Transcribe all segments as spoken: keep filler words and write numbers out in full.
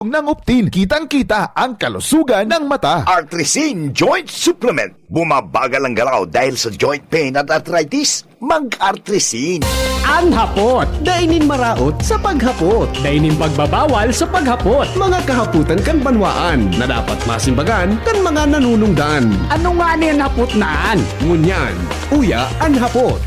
ng Optin, kitang-kita ang kalusugan ng mata. Artrisin Joint Supplement. Bumabagal ang galaw dahil sa joint pain at arthritis? Mag-Artrisin. An hapot, dai nin maraot sa paghapot. Dai nin pagbabawal sa paghapot. Mga kahapotan kan banwaan na dapat masimbagan kan mga nanunungdan. Ano nga ni an hapot na an? Ngunyan, uya an hapot.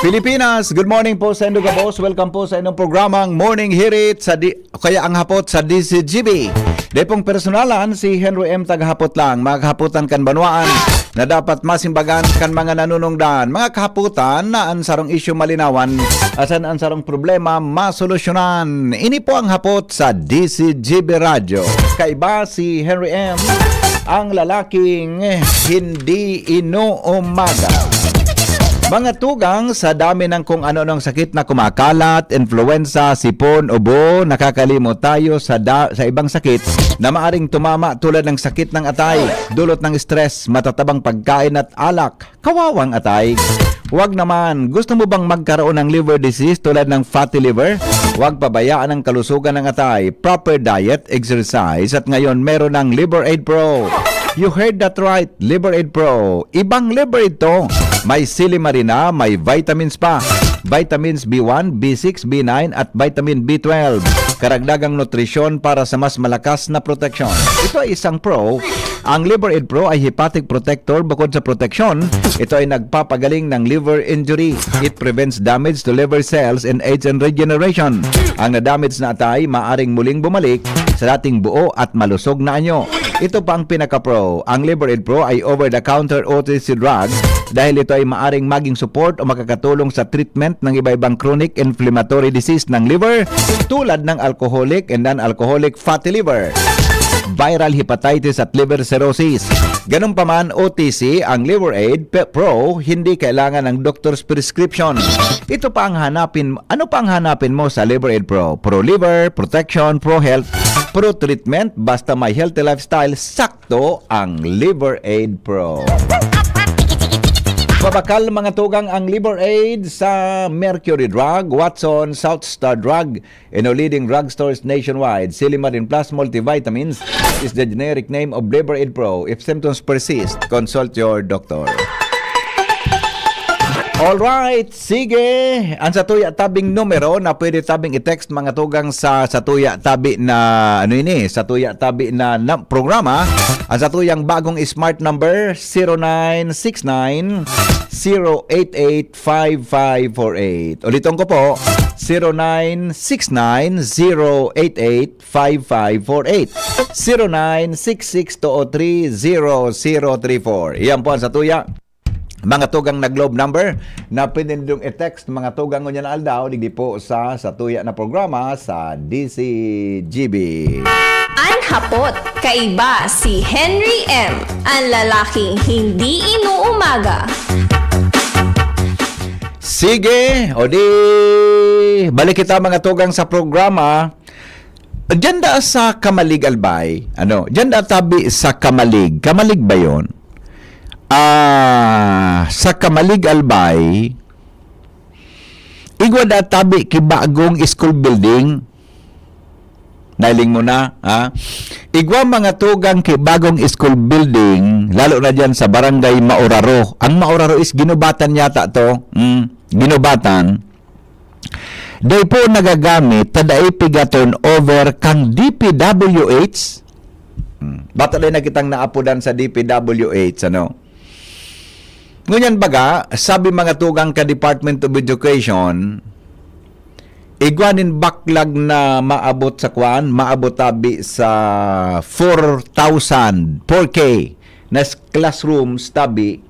Pilipinas, good morning po sa indo gabos. Welcome po sa inyong programang Morning Hirit sa di, o kaya ang hapot sa D C G B. Di pong personalan, si Henry M tagahapot lang. Mga kahapotan kan banwaan na dapat masimbagan kan mga nanunungdan. Mga kahapotan na ang sarong isyu malinawan, asin ang sarong problema masolusyonan. Ini po ang hapot sa D C G B Radyo. Kaiba si Henry M, ang lalaking hindi inuumaga. Mga tugang, sa dami ng kung ano-anong sakit na kumakalat, influenza, sipon, ubo, nakakalimot tayo sa, da- sa ibang sakit na maaring tumama tulad ng sakit ng atay, dulot ng stress, matatabang pagkain at alak. Kawawang atay. Wag naman. Gusto mo bang magkaroon ng liver disease tulad ng fatty liver? Huwag pabayaan ang kalusugan ng atay. Proper diet, exercise, at ngayon meron ng Liver Aid Pro. You heard that right, Liver Aid Pro. Ibang Liver Aid to. May silimarina, may vitamins pa. Vitamins B one, B six, B nine, at vitamin B twelve. Karagdagang nutrisyon para sa mas malakas na proteksyon. Ito ay isang pro. Ang Liver Aid Pro ay hepatic protector. Bukod sa proteksyon, ito ay nagpapagaling ng liver injury. It prevents damage to liver cells in age and regeneration. Ang na-damage na atay maaring muling bumalik sa dating buo at malusog na anyo. Ito pa ang pinaka-pro. Ang Liver Aid Pro ay over-the-counter O T C drug dahil ito ay maaring maging support o makakatulong sa treatment ng iba-ibang chronic inflammatory disease ng liver, tulad ng alcoholic and non-alcoholic fatty liver, viral hepatitis at liver cirrhosis. Ganun pa man, O T C ang Liver Aid Pe- Pro, hindi kailangan ng doctor's prescription. Ito pa ang hanapin, ano pa ang hanapin mo sa Liver Aid Pro? Pro liver, protection, pro health, pro treatment, basta may healthy lifestyle, sakto ang Liver Aid Pro. Mabakal, mga tugang, ang Liver Aid sa Mercury Drug, Watson, South Star Drug, and all leading drugstores nationwide. Silimarin Plus Multivitamins is the generic name of Liver Aid Pro. If symptoms persist, consult your doctor. Alright, sige. Ang satuya tabing numero na pwede tabing i-text, mga tugang, sa satuya tabi na, ano ini, satuya tabi na, na programa. Ang satuyang bagong smart number, zero nine six nine, zero eight eight, five five four eight. Uliton ko po, zero nine six nine, zero eight eight, five five four eight. Zero nine six six two oh three, zero zero three four. Iyan po ang satuya, mga tugang, na Globe number na pwede nindong i-text, mga tugang, ngunyan na aldaw, digdi po sa satuya na programa sa D C G B. An hapot, kaiba si Henry M, ang lalaking hindi inuumaga. Sige, o di, balik kita, mga tugang, sa programa. Diyan da sa Camalig, Albay. Ano? Diyan da tabi sa Camalig. Camalig ba yon? Ah, sa Camalig, Albay, igwa da tabi ki bagong school building. Nailing mo na, ha? Igwa, mga tugang, ki bagong school building, lalo na diyan sa Barangay Mauraro. Ang Mauraro is ginubatan yata to. Mm, ginubatan. Dai po nagagamit ta dai piga turnover kang D P W H. Hmm. Bata dai na kitang naapodan sa D P W H, ano? Ngunyan baga, sabi, mga tugang, ka Department of Education, igwa nin backlog na maabot sa kwan, maabot tabi sa four thousand, four K na s-, classrooms tabi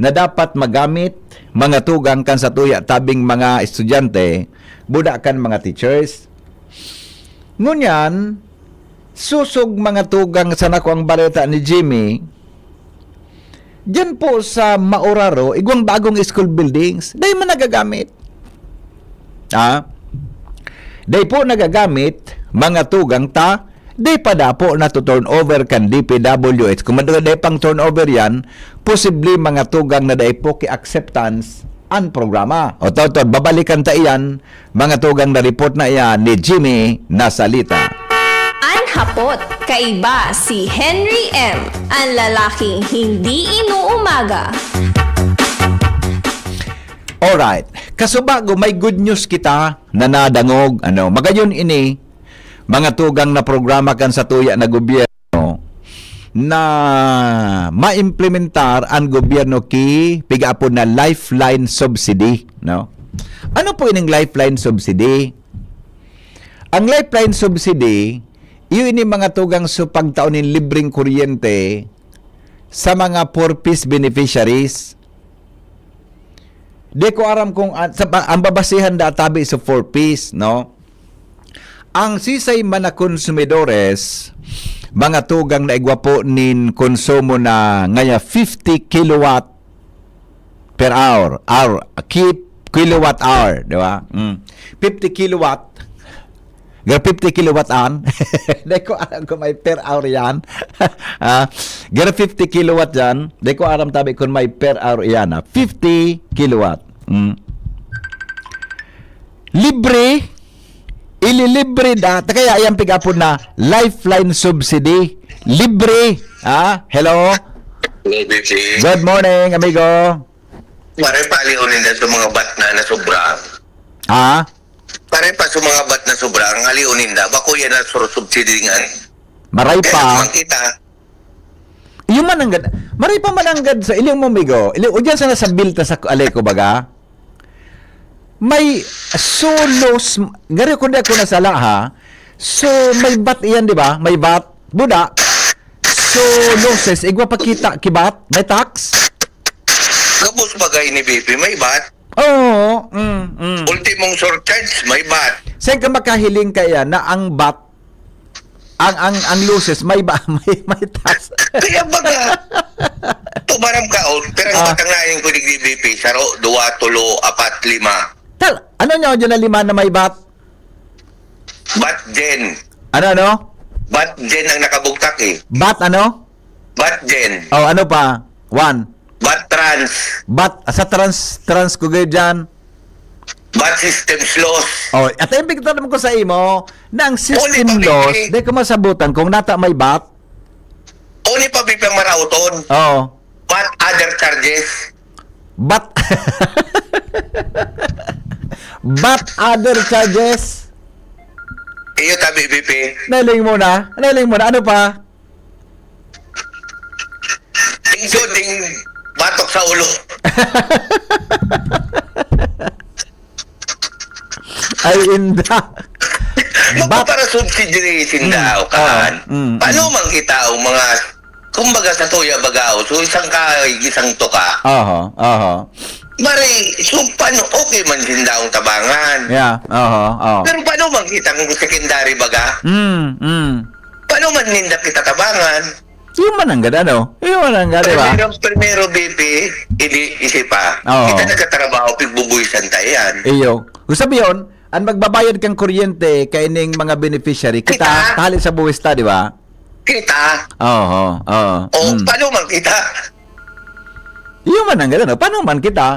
na dapat magamit, mga tugang, kan satuya tabing mga estudyante, buda kan mga teachers. Ngunyan, sosog, mga tugang, sa nakuang bareta ni Jimmy, diyan po sa Mauraro, igwang bagong school buildings, dai man nagagamit. Ah? Dai po nagagamit, mga tugang, ta dai pa dapo na to turnover kan D P W H. Kung madugay dai pang turnover yan, posible, mga tugang, na dai po ki acceptance an programa. O, tawtod, babalikan ta iyan, mga tugang na report na iyan ni Jimmy Nasalita. An hapot, kaiba si Henry M, an lalaking hindi inuumaga. Alright. Kasubago, may good news kita na nadangog. Ano, magayon ini, mga tugang na programa kan satuya na gobyerno na maimplementar an gobyerno ki pigaapod na lifeline subsidy, no? Ano po ining lifeline subsidy? Ang lifeline subsidy, iyo ini mga tugang sa pagtao nin libreng kuryente sa mga four Ps beneficiaries. Di ko aram kung an-, sa ba-, ang babasihan da tabi sa four Ps, no? Ang sisay man na konsumidores, mga tugang na igwa po nin konsumo na ngaya fifty kilowatt per hour, hour, ki-, kilowatt hour, di ba? Mm. Fifty kilowatt, Gar fifty kilowatt an. Di ko alam kung may per hour yan. Ah, gar fifty kilowatt yan. Di ko alam tabi kung may per hour yan. Ah. Fifty kilowatt. Mm. Libre. Ililibre na. Kaya yan pig-apod na lifeline subsidy. Libre. Ah, hello? Hello, B P. Good morning, amigo. Pare, paliw ninda sa mga bat na nasobra. Ah? Pare pa sa mga bat na sobra, ang aliw ninda, bako yan na sur-, subsidingan. Maray Kaya pa. naman kita. Iyo man ang gad-, maray pa man ang gad sa ilyong mamigo. Ilyong, o diyan sana sa bilta sa Aleco baga. May solos, gari kundi ako nasala ha. So, may bat iyan, di ba? May bat. Buda. So, losses, igwa pakita, kibat, may tax. Gabos bagay ni B P, may bat. Oo, mm, mm. Ultimong surcharge, may bat. Saan ka makahiling kaya na ang bat, ang, ang, ang losses, may ba, may, may tax? Kaya baga, tumaram ka, oh, pirang Ah. batang na yung kulig ni B P, saro, duwa, tulo, apat, lima. Tal-, ano nyo dyan na lima na may bat? Bat Gen. Ano, ano? Bat Gen ang nakabugtak eh. Bat ano? Bat Gen. Oh, ano pa? One. Bat Trans. Bat, sa trans, trans ko gayud dyan. Bat Systems Loss. Oh, at ang bigtan naman ko sa imo, na ang System Loss, di ko masabutan kung nata may bat. Uni pa, Bibi, ang marauton. Oo. But other charges. But, but other charges. Iyo tabi, B P. Nailing mo na. Nailing mo na. Ano pa? Including batok sa ulo. Ay, inda. But para subsidiary sinda, Mm. o kaan. Oo. Mm, Paano mm. man kita ang mga, kumbaga sa tuya baga, o, so isang kahoy, isang tuka. Oho, oho. Mare, so paano, okay man sinda ang tabangan. Yeah, oho, oho. Pero paano man kita ang secondary baga? Mm, mm. Paano man ninda kita tabangan? Iyo man ang gad, ano? Iyo man ang gad, di ba? Primero, primero, B P, ini, isipa. Oo. Kita nagkatrabaho, pigbubuwisan ta yan. Iyo. Kung sabi yun, ang magbabayad kang kuryente, kaining mga beneficiary, kita, Kita. hali sa buwis ta, di ba? Kita. Oo, oo. O, Mm. paano man kita? Iyo man ang gad, ano? Paano man kita?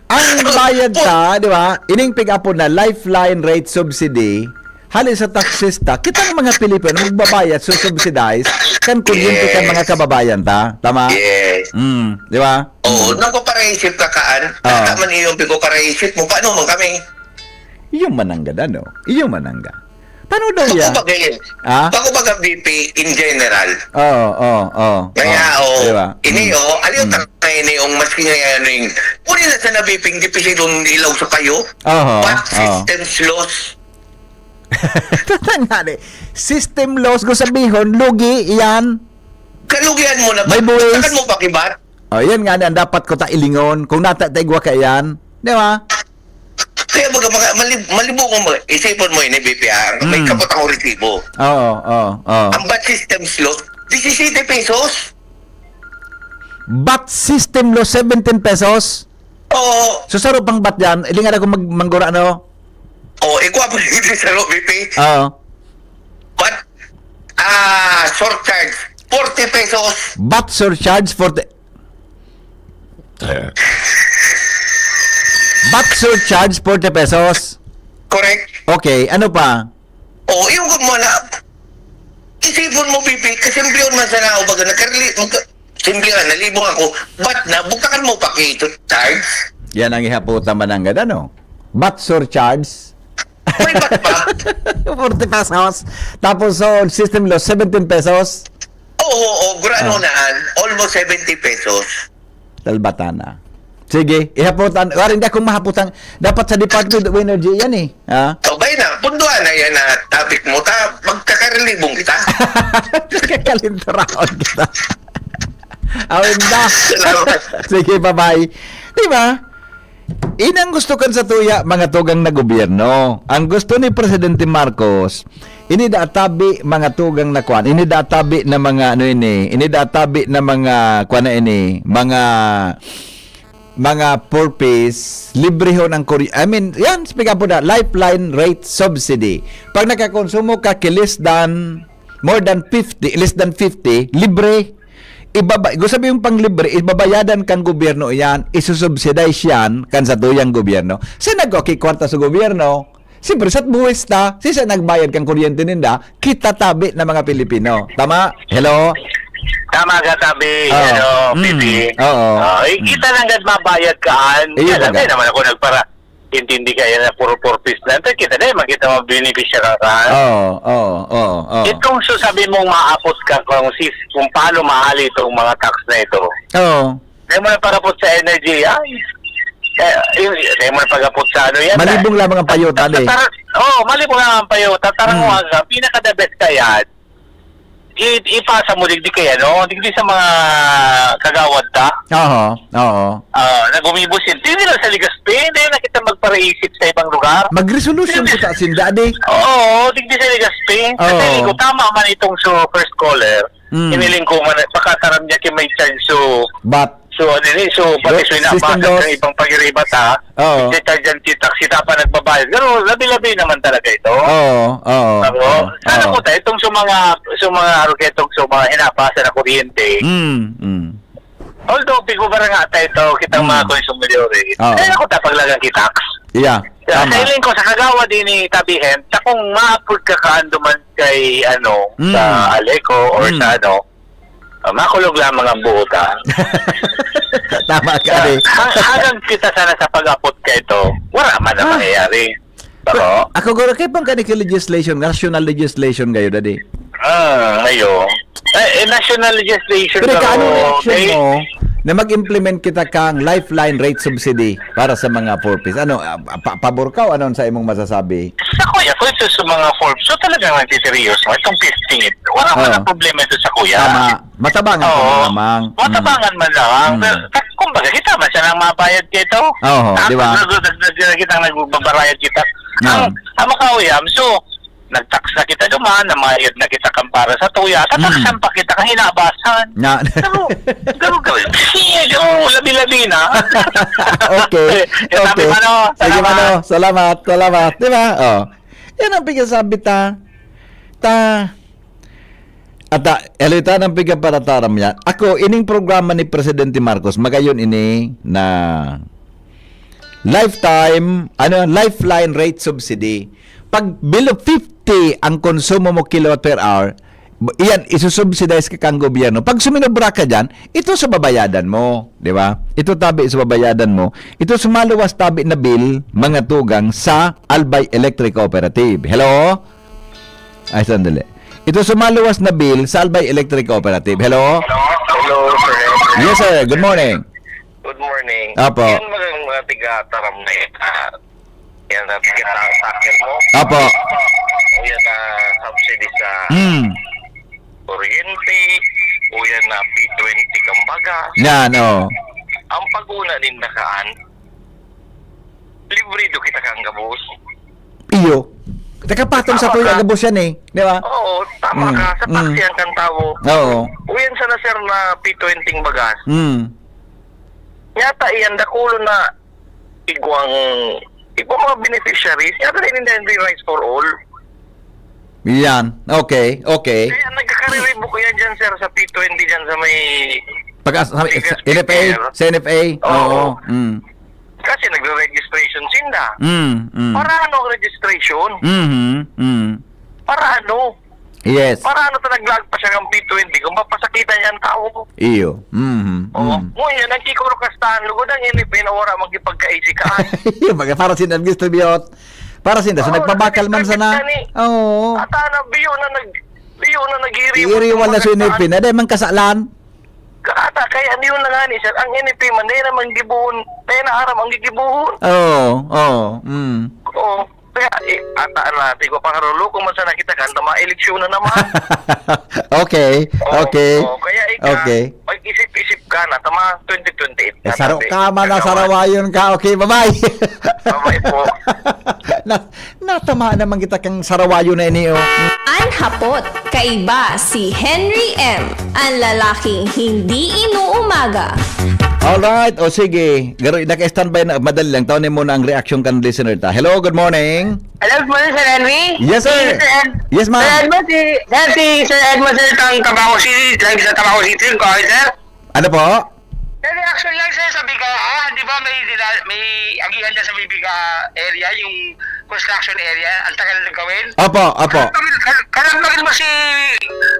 Ang bayad ta, di ba? Ining pick-up po na lifeline rate subsidy, hali sa taxes ta, kitang mga Pilipino magbabayad, susubsidize, kan kuryente kan Yes. mga kababayan ta. Tama? Yes. Mm, di ba? Oo, Mm. nagpaparaisip ka kaan. Oo. Basta man iyong pagpaparaisip mo, paano man kami? Iyo man ang gad, ano? Iyo man ang gad. Paano daw Bako yan? baga yun. Ah? Bako baga B P in general. Oo, oo, oo. Kaya, Oo, oh, di ba? ini, Mm. oh, aliw Mm. ta na ini, yung maski nga yan, yung, uli na sa nabiping, di pisilong ilaw sa kayo. Oho, But oo. systems loss. Tanga ni. System loss, kung sabihon, lugi, iyan. Kalugihan mo na ba? May buwis. Takan mo pakibat? O, yan nga ni, ang dapat ko ta ilingon. Kung nata-, taigwa ka iyan. Di ba? Kaya baga, mga, malib-, malibungon mo. Isipon mo ini, B P, ah. May Mm. kapot akong resibo. Oo, oo, oo. Ang bat systems loss, disisiyete pesos. Bat system loss, seventeen pesos? Oo. So, saro pang bat yan, ilingan ako mag-, manggura, ano? Oo, igwa mo yung sa B P. Oo. Bat, ah, surcharge, forty pesos. Bat surcharge, forty. Eh. P A T surcharge, forty pesos. Correct. Okay, ano pa? O, yung mo na, isipon mo, Bibi, kasimplihon man sana ako baga, nagkarili, magka, simplihon, nalibong ako, ba't na, buktakan mo pa kito, charge? Yan ang ihaputan mananggad, ano? Bat surcharge? May bat pa? Forty pesos. Tapos, so, system loss, seventeen pesos. Oo, oo, gurano Ah. naan, almost seventy pesos. Talbatana. Sige, ihaputan. Wari, hindi akong mahaputan. Dapat sa Department of Energy yan eh. Ha? O, bay na, punduan na yan na topic mo. Ta, magkakarelibong kita. Kakalinturaon kita. Awin na. Salamat. Sige, bye-bye. Di ba? Inang gusto kan sa tuya, mga tugang na gobyerno. Ang gusto ni Presidente Marcos, ini da tabi mga tugang na kwan. Ini da tabi na mga ano ini. Ini da tabi na mga kwan na ini. Mga mga purpose, librehon ang kuri-, I mean, yan, speak up po na, lifeline rate subsidy. Pag nakakonsumo ka ki less than, more than fifty, less than fifty, libre. Ibaba, gusto sabi yung pang libre, ibabayadan kang gobyerno yan, isusubsidize yan, kan sa tuyang gobyerno. Sa nag-, okay, kwarta sa gobyerno, siyempre, sa buwis ta, sisa nagbayad kang kuryente ninda, kita tabi na mga Pilipino. Tama? Hello? Tama ka, tabi. Oo. Hello, Mm. Bibi. Oo. Oh, eh, Mm. kita lang gad mabayad kaan. Iyo, Kaya lang, baga. di naman ako nagpara-, intindi kaya na puro purpose lang. Pero kita na, makita mo, benepisya ka kaan. Oo, oo, oo, oo. Itong so sabi mong maapot ka kung sis, kung paano maali itong mga tax na ito. Oo. Dahil mo na parapot sa energy, ay. Eh, yun, dahil mo na pagapot sa ano yan, Malibong ay. lamang ang payota, Tar-, di? tar-, oh, malibong lang ang payota. Tarang Hmm. mo aga, pinaka the best ka yan. I-, ipasa mo digdi kay ano, digdi sa mga kagawad ta. Oo, oo. Ah, na gumibos yun. Hindi lang sa Legazpi, hindi na kita magparaisip sa ibang lugar. Mag-resolution Hindi. kita, sinda, di? Oo, digdi sa Legazpi. Kasi Oo. ko, tama man itong so first caller. Mm. Hiniling ko man, pakataram niya ki may charge so, But, so, ano ni, so, pati Loss, so, system inabasa loss. sa ibang pagiribat, ha? Oo. Hindi charge yan, si taxi ta pa nagbabayad. Pero labi-labi naman talaga ito. Oo, oo, Ako, oo. sana po tayo, itong sa mga, sa mga aruketong, sa mga hinabasa na kuryente. Mm, mm. Although, pigo ba nga tayo ito, kitang Mm. mga konsumidor eh. Oo. Kaya ako tapag lagang kitax. Yeah, Sa tama. Sa hiling ko, sa kagawad ini, tabihin, ta kung ma-afford ka kaan duman kay, ano, Mm. sa Aleco or Mm. sa ano, ah, makulog lamang ang buot, ah. Tama ka, Sa, eh. hang-, hanggang kita sana sa pag-apot ka ito, wala man na Ah. mangyayari. Pero Pero, ako, guro, kaya bang kani ka legislation, national legislation kayo, daddy? Ah, ngayon. Eh, eh, national legislation, Pero pero, kaano reaction eh, mo na mag-implement kita kang lifeline rate subsidy para sa mga four Ps? Ano, ah, pa-, pabor ka o ano sa imong masasabi? Sa kuya ko, ito sa mga four Ps, so talagang nagsiseryoso. Itong fifteen, wala man Oo. ang problema ito sa kuya. Tama. Matabangan ka Oo. man lamang. Mm. Matabangan man lamang. Mm. Pero, ta-, kumbaga, kita man siya nang mabayad kito. Oo, Tapos di ba? nag-, nag-, nag-, kita nagbabarayad kita. Ang, Oo. ang makauyam, so, nagtax na kita duman, namayad na kita kan para sa tuya, tataksan Mm. pa kita kan hinabasan. Na- Pero, pero, pero, shit, oh, labi-labi na. Okay. Eh, sabi Okay. pa, no, Sige, salamat. Mano. Salamat, salamat. Di ba? Oh. Yan ang pigkasabi ta. Ta, Ata, elita ng pigaparataram yan. Ako, ining programa ni Presidente Marcos, magayon ini na lifetime, ano, lifeline rate subsidy. Pag below fifty ang konsumo mo kilowatt per hour, b-, iyan, isusubsidize ka kang gobyerno. Pag suminobra ka dyan, ito sa babayadan mo, di ba? Ito tabi sa babayadan mo. Ito sa maluwas tabi na bill, mga tugang sa Albay Electric Cooperative. Hello? Ay, sandali. Ito sa maluwas na bill sa Albay Electric Cooperative. Hello? Hello, sir. Yes, sir. Good morning. Good morning. Apo. Yan mga, mga tiga-taram na yan. Ah, yan na tiga-tackle mo. Apo. O yan na subsidy sa Hmm. kuryente. O yan na P twenty, kumbaga. Yan, oh. Ang pag-una din nakaan, libre do kita kang gabos. Iyo. Nakapatong sa Tama tuya ka. gabos yan eh. Di ba? Oo, tama Mm, ka. Sa mm. taxi ang kantawo. Oo. Uyan sana, sir, na P twenty bagas. Mm. Yata iyan, dakulo na igwang, igwang mga beneficiaries. Yata na ininda yung Rice for All. Yan. Okay, okay. Kaya nagkakariribok yan dyan, sir, sa P twenty dyan sa may Pag-, sa, sa Bigas N F A, Pier. Sa N F A. Oo. Oo. Mm. Kasi nagre-register na. Mm, mm. Para ano ang registration? Mhm, mm. Para ano? Yes. Para ano ta naglaag pa siya ng P twenty kung mapasakitan niya ang tao? Iyo. Mhm, Oo. mm. Ngunyan, nagkikuro kastahan, lugod ang N F A na wala magkipagkaisi ka. Baga para sinda nagdistribute. Para sinda, so Oo, nagbabakal man nagdistribute sana. ka ni. Oo. At ana, biyo na nag-, biyo na nag-iiriwal Iiriwal na sa N F A, na dahil man kasalan. Kaata, kaya niyo na nga ni, sir, ang N F A man, dahil naman gibuhon, dahil na aram ang gigibuhon. Oo, oo, mm. Oo. Kaya, eh, ata na, tigo, pangaruloko man sana kita, kan, tama, eleksyon na naman. Okay, Oo, okay, oo, kaya ika, okay. Mag-isip-isip ka na, tama, twenty twenty-eight Eh, na saro natin. ka man, Kagawa. nasarawayon ka. Okay, bye-bye. Bye-bye po. Na, natamaan naman kita kang sarawayon na ini, oh. An hapot, kaiba si Henry M, ang lalaking hindi inuumaga. Alright, o sige. Garo, naka-standby na. Madali lang. Taon mo na ang reaction kan listener ta. Hello, good morning. Hello, good morning, Sir Henry. Yes, sir. Si Sir Ed-, Yes, ma'am. Sir Edmond, si, sir, si Sir Edmond, sir, tang Tabaco City, lang sa Tabaco City, ko, sir. Ano po? Sir, reaction lang, sir, sa Biga, ah, di ba may dila-, may agihan dyan sa may Biga area, yung construction area, ang tagal na gawin? Opo, opo. Kalampagin, kal-, kalampagin mo si,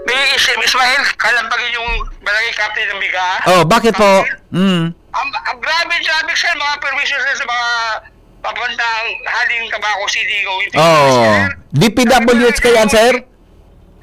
may Is-, Ismael, kalampagin yung barangay captain ng Biga. Oh, bakit po? Captain? Mm. Ang, ang grabe traffic, sir, mga perwisyo, sir, sa mga papuntang Haling Tabaco City, going to Oo. Sir. D P W H kaya yan, sir?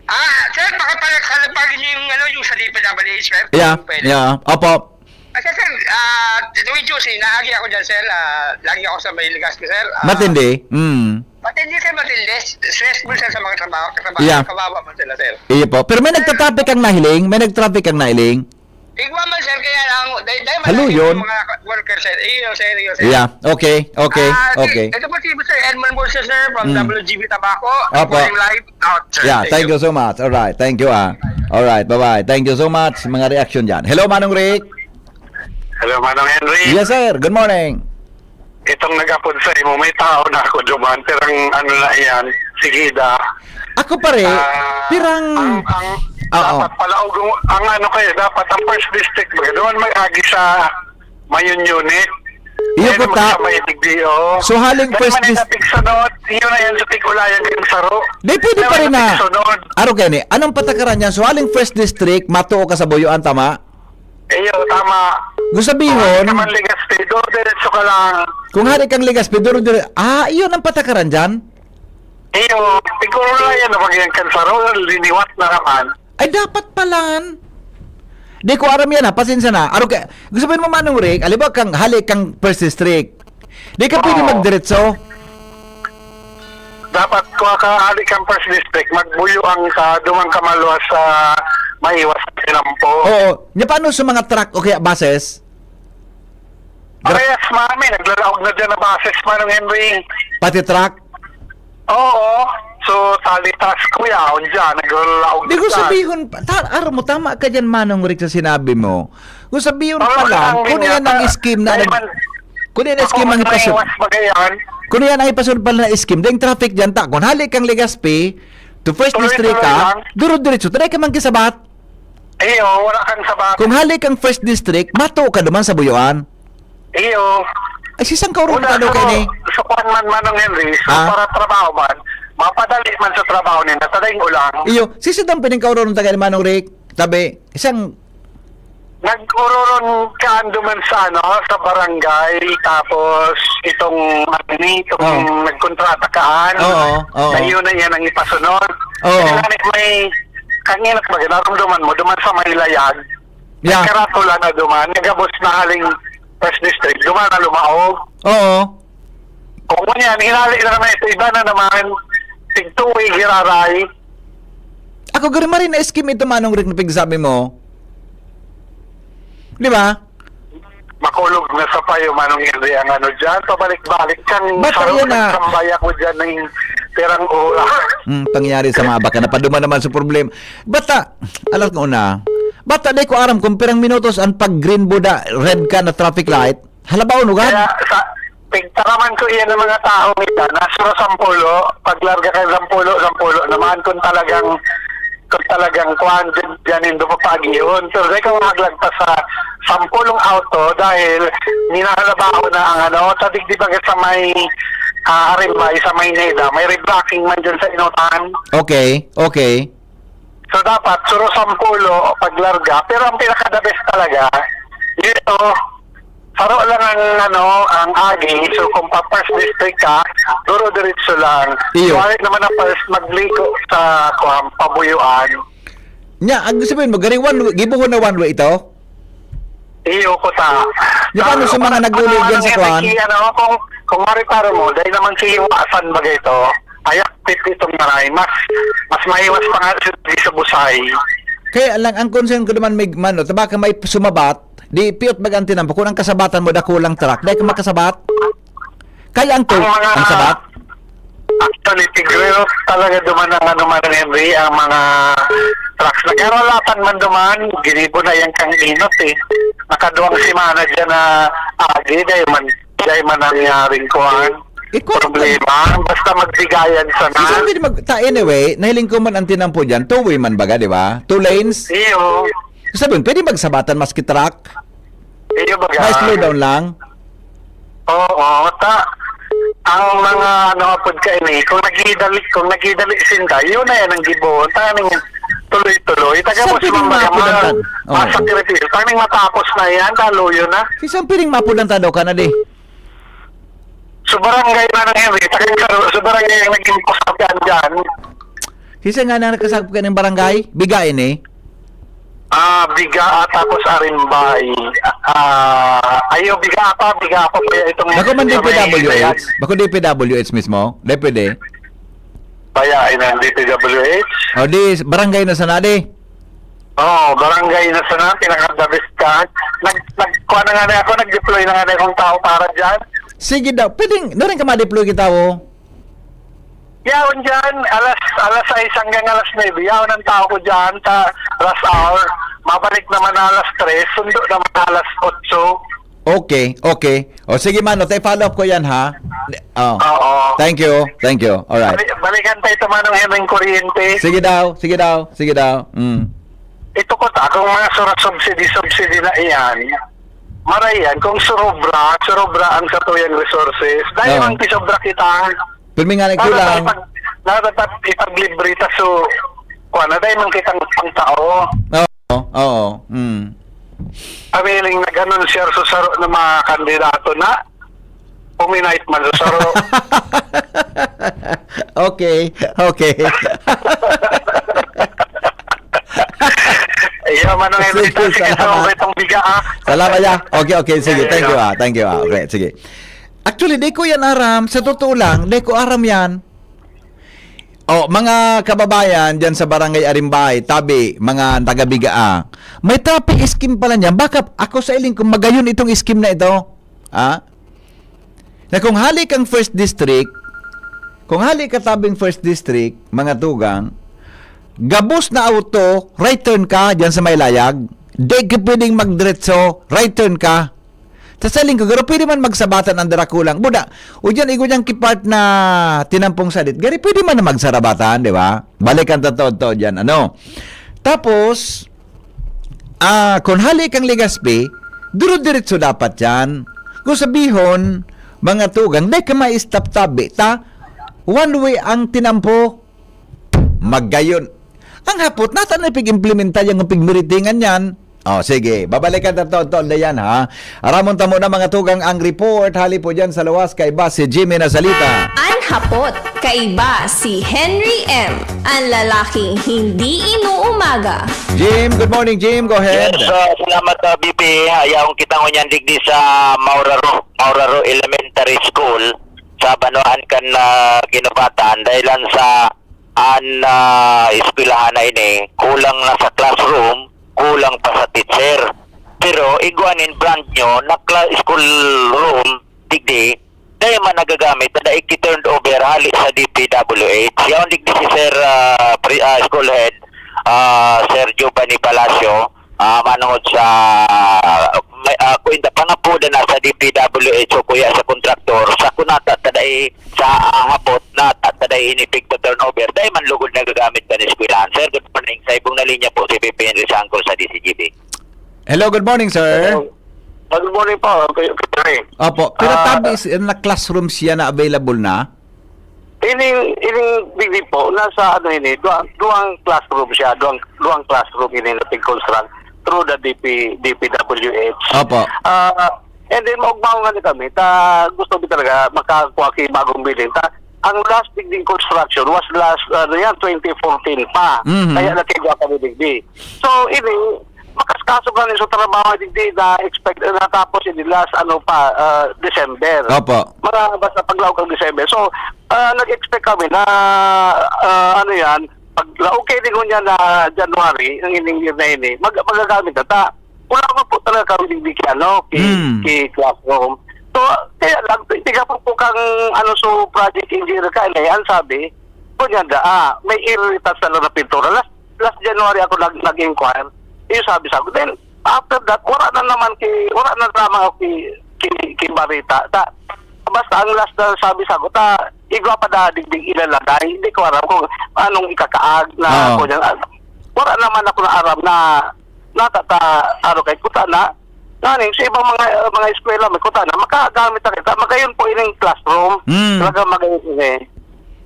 Ah, sir, baka pala kalapagin niyo yung, ano, yung sa D P W H, sir? Yeah, Kung pwede. yeah. Opo. Ah, sir, sir, ah, tuwing Tuesday, naagi ako dyan, sir. Ah, lagi ako sa may Legazpi, sir. Ah, Matindi. Mm. Matindi, sir, matindi. Stressful, sir, sa mga trabaho, katrabaho, Yeah. kawawa man sila, sir. Iyo po. Pero may nagtatraffic ang nahiling? May nagtraffic ang nahiling? Igwa man, sir, kaya lang, dahil, dahil Halo malaki yun. yung mga worker, sir. Iyo, sir, iyo, sir. Yeah. Okay, okay, Ah, si, okay. ito po si Sir Edmond Bursa, sir, from Mm. W G B Tabaco. Opo. Reporting live out, sir. Yeah, Thank thank you. you so much. All right, thank you, ah. All right, bye-bye. Thank you so much. Mga reaction dyan. Hello, Manong Rick. Hello, Manong Henry. Yes, sir. Good morning. Itong nag-apod sa imo, may tao na ako duman, pero ang ano na yan, sigida. Ako, pare, Ah, pirang ang, ang Oo. dapat pala, ug ang ano kayo, dapat ang first district, baga, doon may agi sa Mayon Unit. Iyo Kaya po naman ta. sa may digdi, oo. So, haling Dahil first man dis- yung tigsunod, yun na yan sa Tigulayan kayong Saro. Di, pwede Dahil pa rin na na. tigsunod. Araw kayo ni, anong patakaran niyan? So, haling first district, matuo ka sa Buyuan, tama? Iyo, tama. Gusto sabihin, Kung ka man Legazpi, duro diretso ka lang. kung hari kang Legazpi, duro dire-, ah, iyon ang patakaran dyan? Iyo, siguro na yan, na magiging kansaro, liniwat na naman. Ay, dapat palan. Di ko aram yan, ha. Pasensya na. Aro ka, gusto sabihin mo, Manong Rick, alibawa kang, hali kang first district. Di ka pwede Oo. magdiretso. Dapat kuha ka, hali kang first district, magbuyo ang ka, dumang ka maluwas sa maiwas sa tinampo. Oo. Nya, paano sa mga truck o kaya buses? Gra- Parehas, mami. Naglalaog na dyan na buses, Manong Henry. Pati truck? Oo. So, talitas, kuya, on dyan. Naglalaog Di ko dyan. sabihon, ta-, aram mo, tama ka dyan, Manong Rick, sa sinabi mo. Kung sabihon Tama pa ka lang, lang, kung yun yan nga. ang scheme na Dahil nag-, man, kung yan ang scheme ang ipasu-, maiwas magayon. kung yan ang ipasunod pala na scheme, dahil traffic dyan, ta, kung hali kang Legazpi, to first Tuloy-tuloy district ka, lang. duro-diretso, taray ka man kisabat. Ay, oo, wala kang sabat. Kung hali kang first district, mato ka duman sa Buyuan. Iyo. Ay, si saan ka orong Una, tado so, kayo ni? sa kuwan man, Manong Henry, so, Ah? para trabaho man, mapadali man sa trabaho nila, tadayng ulang. Iyo, si saan ang pining kaorong tagay ni Manong Rick? Tabi, isang Nag-ururon ka ando man sa, ano, sa barangay, tapos itong, ano ni, itong Oo. nagkontrata kaan, Oo, oo. na yun na yan ang ipasunod. Oo. Kaya nga, may, kanina, pag naramdaman mo, duman sa may layag, Yeah. Karatula na duman, nagabos na haling first district, duman na lumaog. Oo. Kung ngunyan, hinali na naman ito, iba na naman, tigtuwi, giraray. Ako, gari marin na scheme ito, Manong Rick, na pigsabi mo. Di ba? Makulog na sa payo, Manong Henry, ang ano dyan, pabalik-balik kang Basta sarong yun na. nagsambay ako dyan ng pirang oras. Hmm, pangyari sa mga baka, napaduman naman sa problema. Bata, alam ko na. Bata, di ko aram kung pirang minutos ang pag green buda, red ka na traffic light. Halabaw, no, gad? Kaya sa, pigtaraman ko iyan ng mga tao nila, nasa Sampulo, paglarga ka Sampulo, Sampulo naman kung talagang kung talagang kuwan, dyan, dyan nindo papaagihon. Pero dai ka maglagpas sa sampolong auto dahil minahalabaho na ang ano, tadig di ba sa may ah, Arimbay, sa Maynila, may reblocking man dyan sa Inutan. Okay, okay. So dapat, suro sampulo paglarga. Pero ang pinaka-the best talaga, dito, saro lang ang, ano, ang agi. So kung pa first district ka, duro diretso lang. Iyo. Suwari naman ang first magliko sa kuwan, pabuyuan. Nya, ang sabihin mo, gari one way, gibuhon na one way ito? Iyo ko ta. Di ba, ano sa mga nag-uuli dyan sa kuwan? Ano, kung, kung mareparo mo, dahil naman si Iwasan bagay ito, ayak pit itong maray, mas, mas maiwas pa nga sa, sa busay. Kaya lang, ang concern ko naman, may, mano, tabaka may sumabat, di piyot baga ang tinampo. Kung ang kasabatan mo, dakulang truck, dahil ka makasabat? Kaya ang, Ang mga- ang sabat? Actually, tigreros talaga duman ang ano, Manong Henry, ang mga trucks. Nagkaralatan man duman, ginibo na yan kang inot eh. Nakaduwang semana dyan na agi, dahil man, dahil man nangyaring kuhan. Eh, kung- Problema, basta magbigayan sana. Kasi pwede mag, ta, anyway, nahiling ko man ang tinampo dyan, two-way man baga, di ba? Two lanes. Iyo. Sabi, pwede magsabatan maski truck? Iyo baga. Na-slow down lang? Oo, ta ang mga ano apod ka ini, kung nagidali, kung nagidali sinda, yun na yan ang gibohon. Taning tuloy-tuloy. Taga Sa mo piling mga mapunan mga tan-, oo. Masakripisyo. Taning matapos na yan, kaluyo na. Si saan piling mapunan ta daw ka na di? So barangay na nang Henry, taga Karo, so barangay ang naging pusap yan dyan. Si saan nga na nakasakop ka ng barangay? Bigain eh. Ah, Bigaa tapos Arimbay. Ah, ayo, Bigaa pa, Bigaa pa kaya itong Bako man sa may D P W H? Bako D P W H mismo? Di pwede? Kaya, inang D P W H? O di, barangay na sana di? Oo, barangay na sana, pinaka-the best ka. Nag, nag, kuha na nga na ako, nag-deploy na nga na akong tao para dyan. Sige daw, pwedeng, na rin ka ma-deploy kita o? Yaon dyan, alas, alas sais hanggang alas nuebe, yaon ang tao ko dyan sa rush hour. Mabalik naman na alas tres, sundo naman na alas otso. Okay, okay. O sige, mano, tayo follow up ko yan, ha? Oh. Oo. Thank you, thank you. Alright. Bali- Balikan tayo ito, Manong Henry, kuryente. Sige daw, sige daw, sige daw. Mm. Ito ko ta, kung mga sura subsidy, subsidy na iyan, maray yan, kung surobra, surobra ang satuyang resources, dahil Oo. mang pisobra kita, Pero may nga dapat nagkulang. ipag, dapat ipaglibre ta, so, kuha na, dahil mang kitang pangtao. Oo, oo. Mm. Kami ning nag-anunsiyar sa saro ng mga kandidato na puminait man sa saro. Okay, okay. Iyo, Manong Henry, Sige, sige, salamat. Itong Bigaa. Salamat ya. Okay, okay. Sige, thank you ah. Thank you ah. Okay, sige. Actually, di ko yan aram. Sa totoo lang, di ko aram yan. Oh, mga kababayan dyan sa Barangay Arimbay, tabi, mga taga-Bigaa. May tabi scheme pala niyan. Baka ako sa iling kung magayon itong scheme na ito. Ha? Na kung hali kang first district, kung hali ka tabing first district, mga tugang, gabos na auto, right turn ka dyan sa may layag. Di ka pwedeng magdiretso, right turn ka. Sa saling ko, pero pwede man magsabatan ang darakulang. Buda, o dyan, igo dyan kipart na tinampong sadit. Gari, pwede man na magsarabatan, di ba? Balikan ta to, to dyan, ano. Tapos, ah, kung hali kang Legazpi, duro-diretso dapat yan. Kung sabihon, mga tugang, di ka ma-stop tabi, ta, one way ang tinampo, magayon. Ang hapot, natan na pig-implementa yung pigmiritingan yan. Oh, sige. Babalikan ta to, to, yan, ha? Aramon ta muna, mga tugang, ang report. Hali po dyan sa luwas, kaiba si Jimmy na salita. An hapot, kaiba si Henry M, ang lalaking hindi inuumaga. Jim, good morning, Jim. Go ahead. Yes, uh, salamat uh, B P. Ayaw kita ngunyan digdi sa Mauraro, Mauraro Elementary School sa Banwaan kan uh, Ginubatan dahil lang sa an uh, eskwelahan na ini, kulang na sa classroom, kulang pa sa teacher. Pero igwa nin brand nyo na cla- school room, digdi, dahil man nagagamit na daig ki-turned over hali sa D P W H. Yaon digdi si Sir ah, pri- ah, School Head, ah, Sir Giovanni Palacio, ah, manungod sa may uh, kuinda pangapuda na sa D P W H o kuya sa kontraktor sa kunata tadai sa ah, hapot na tadai may inepekto turnover, dai man lugod nagagamit kan eskwelahan. Sir, good morning. Sa ibong na linya po, si Pepe Henry Sangkol sa D C G B. Hello, good morning, sir. Hello. Good morning po, Kuya Pepe. Opo, pero Ah, tabi is, na classroom siya na available na? Ining, ining digdi po, nasa ano ini, duwang, duwang classroom siya, duwang, duwang classroom ini na pig-construct through the D P, D P W H. Opo. Ah, and then, maugmaon nga ni kami, ta gusto mi talaga makakuha ki bagong building. Ta, ang last digdi construction was last, ano yan, twenty fourteen pa. Mhm. Kaya nagkigwa kami digdi. So, ini, makaskaso kami sa trabaho digdi na expect, natapos ini last, ano pa, ah, December. Opo. Mga basta paglaog ng December. So, ah, nag-expect kami na, ah, ano yan, pag laog kaini ngunyan na January, ang ining year na ini, mag-, magagamit na ta. Wala pa po talaga kami digdi ki, ano, ki, Hmm. ki classroom. So, kaya lang, tiga po po kang, ano, so project engineer ka, eh, ang sabi, ngunyan da, ah, may irritas na lang na pintura. Last, last January ako nag-, nag-inquire. Yung sabi sa akin, then, after that, wala na naman ki, wala na lamang ako ki, ki, ki barita. Ta, basta ang last na sabi sa akin, ta, igwa pa da digdi ilalagay. Hindi ko alam kung anong ikakaag na Oo. ako dyan. Ah, wala naman ako na aram na natata, ano, kay kuta na. Nganing, sa ibang mga, mga eskwela, may kuta na, makagamit na kita. Magayon po ining classroom. Mm. Talaga magayon ini.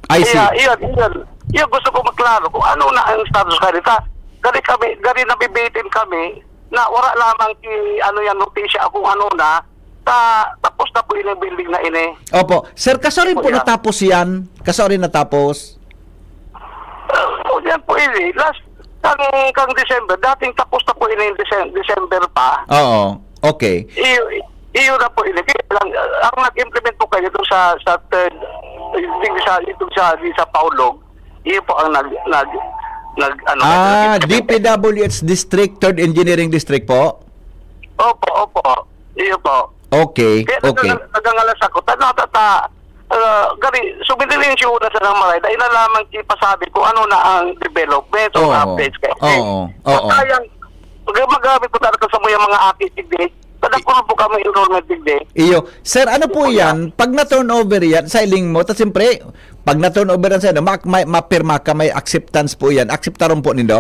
I see. Kaya, iyon, iyon. Iyon gusto ko maklaro kung ano na ang status ka dito. Gari kami, gari nabibitin kami na wala lamang ki, ano yan, notisya kung ano na, ta, tapos na po ining building na ini. Opo. Sir, kaso rin Opo, po yeah. natapos yan? Kaso rin natapos? Ah, o, yan po ini. Last, kang, kang December, dating tapos na po ini yung Decem-, December pa. Oo. Okay. Iyo, iyo na po ini. Kaya lang, ah, ang nag-implement po kayo itong sa, sa third, yung sa, itong sa, yung sa Paulog, iyo po ang nag, nag, nag, ano, Ah, nag-implement. D P W H District, Third Engineering District po? Opo, opo. Iyo po. Okay, Kaya okay. nagang-, nagangalas ako. Ta, ta, ta, ah, gari, suminilensyo na sa nang maray. Dahil na lamang ipasabi kung ano na ang development o Oo. updates kayo. Oo, oo. Sayang, mag-, magamit ko talaga sa mga, mga aki, hindi. Padakul po kami enrollment, hindi. Iyo. Sir, ano po Iyo po yan? Pag na-turnover yan, sa iling mo, ta siyempre, pag na-turnover yan sa'yo, ma-, may, mapirma ka, may acceptance po yan. Akseptaron po nindo?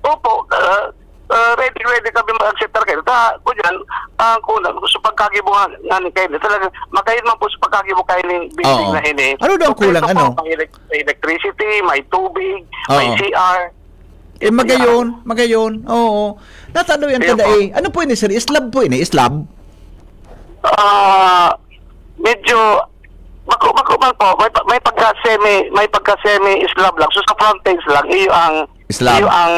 Opo, ah, ah, ready, ready kami mag-accept talaga. Ta, kunyan, ang kulang, sa pagkagibo nga, nga ni Kenneth, talaga, makain man po sa pagkagibo kayo ng building Oo. na ini. Ano daw ang Kompleto kulang, po, ano? may elec-, may electricity, may tubig, may Oo. C R. Eh, magayon, magayon. Oo. Natalo yan Ayun kada po. eh. Ano po ini, sir? Slab po ini, slab? Ah, medyo, mako, mako man po, may pa, may pagka-semi, may pagka-semi slab lang. So, sa front page lang, iyo ang, Slab. iyo ang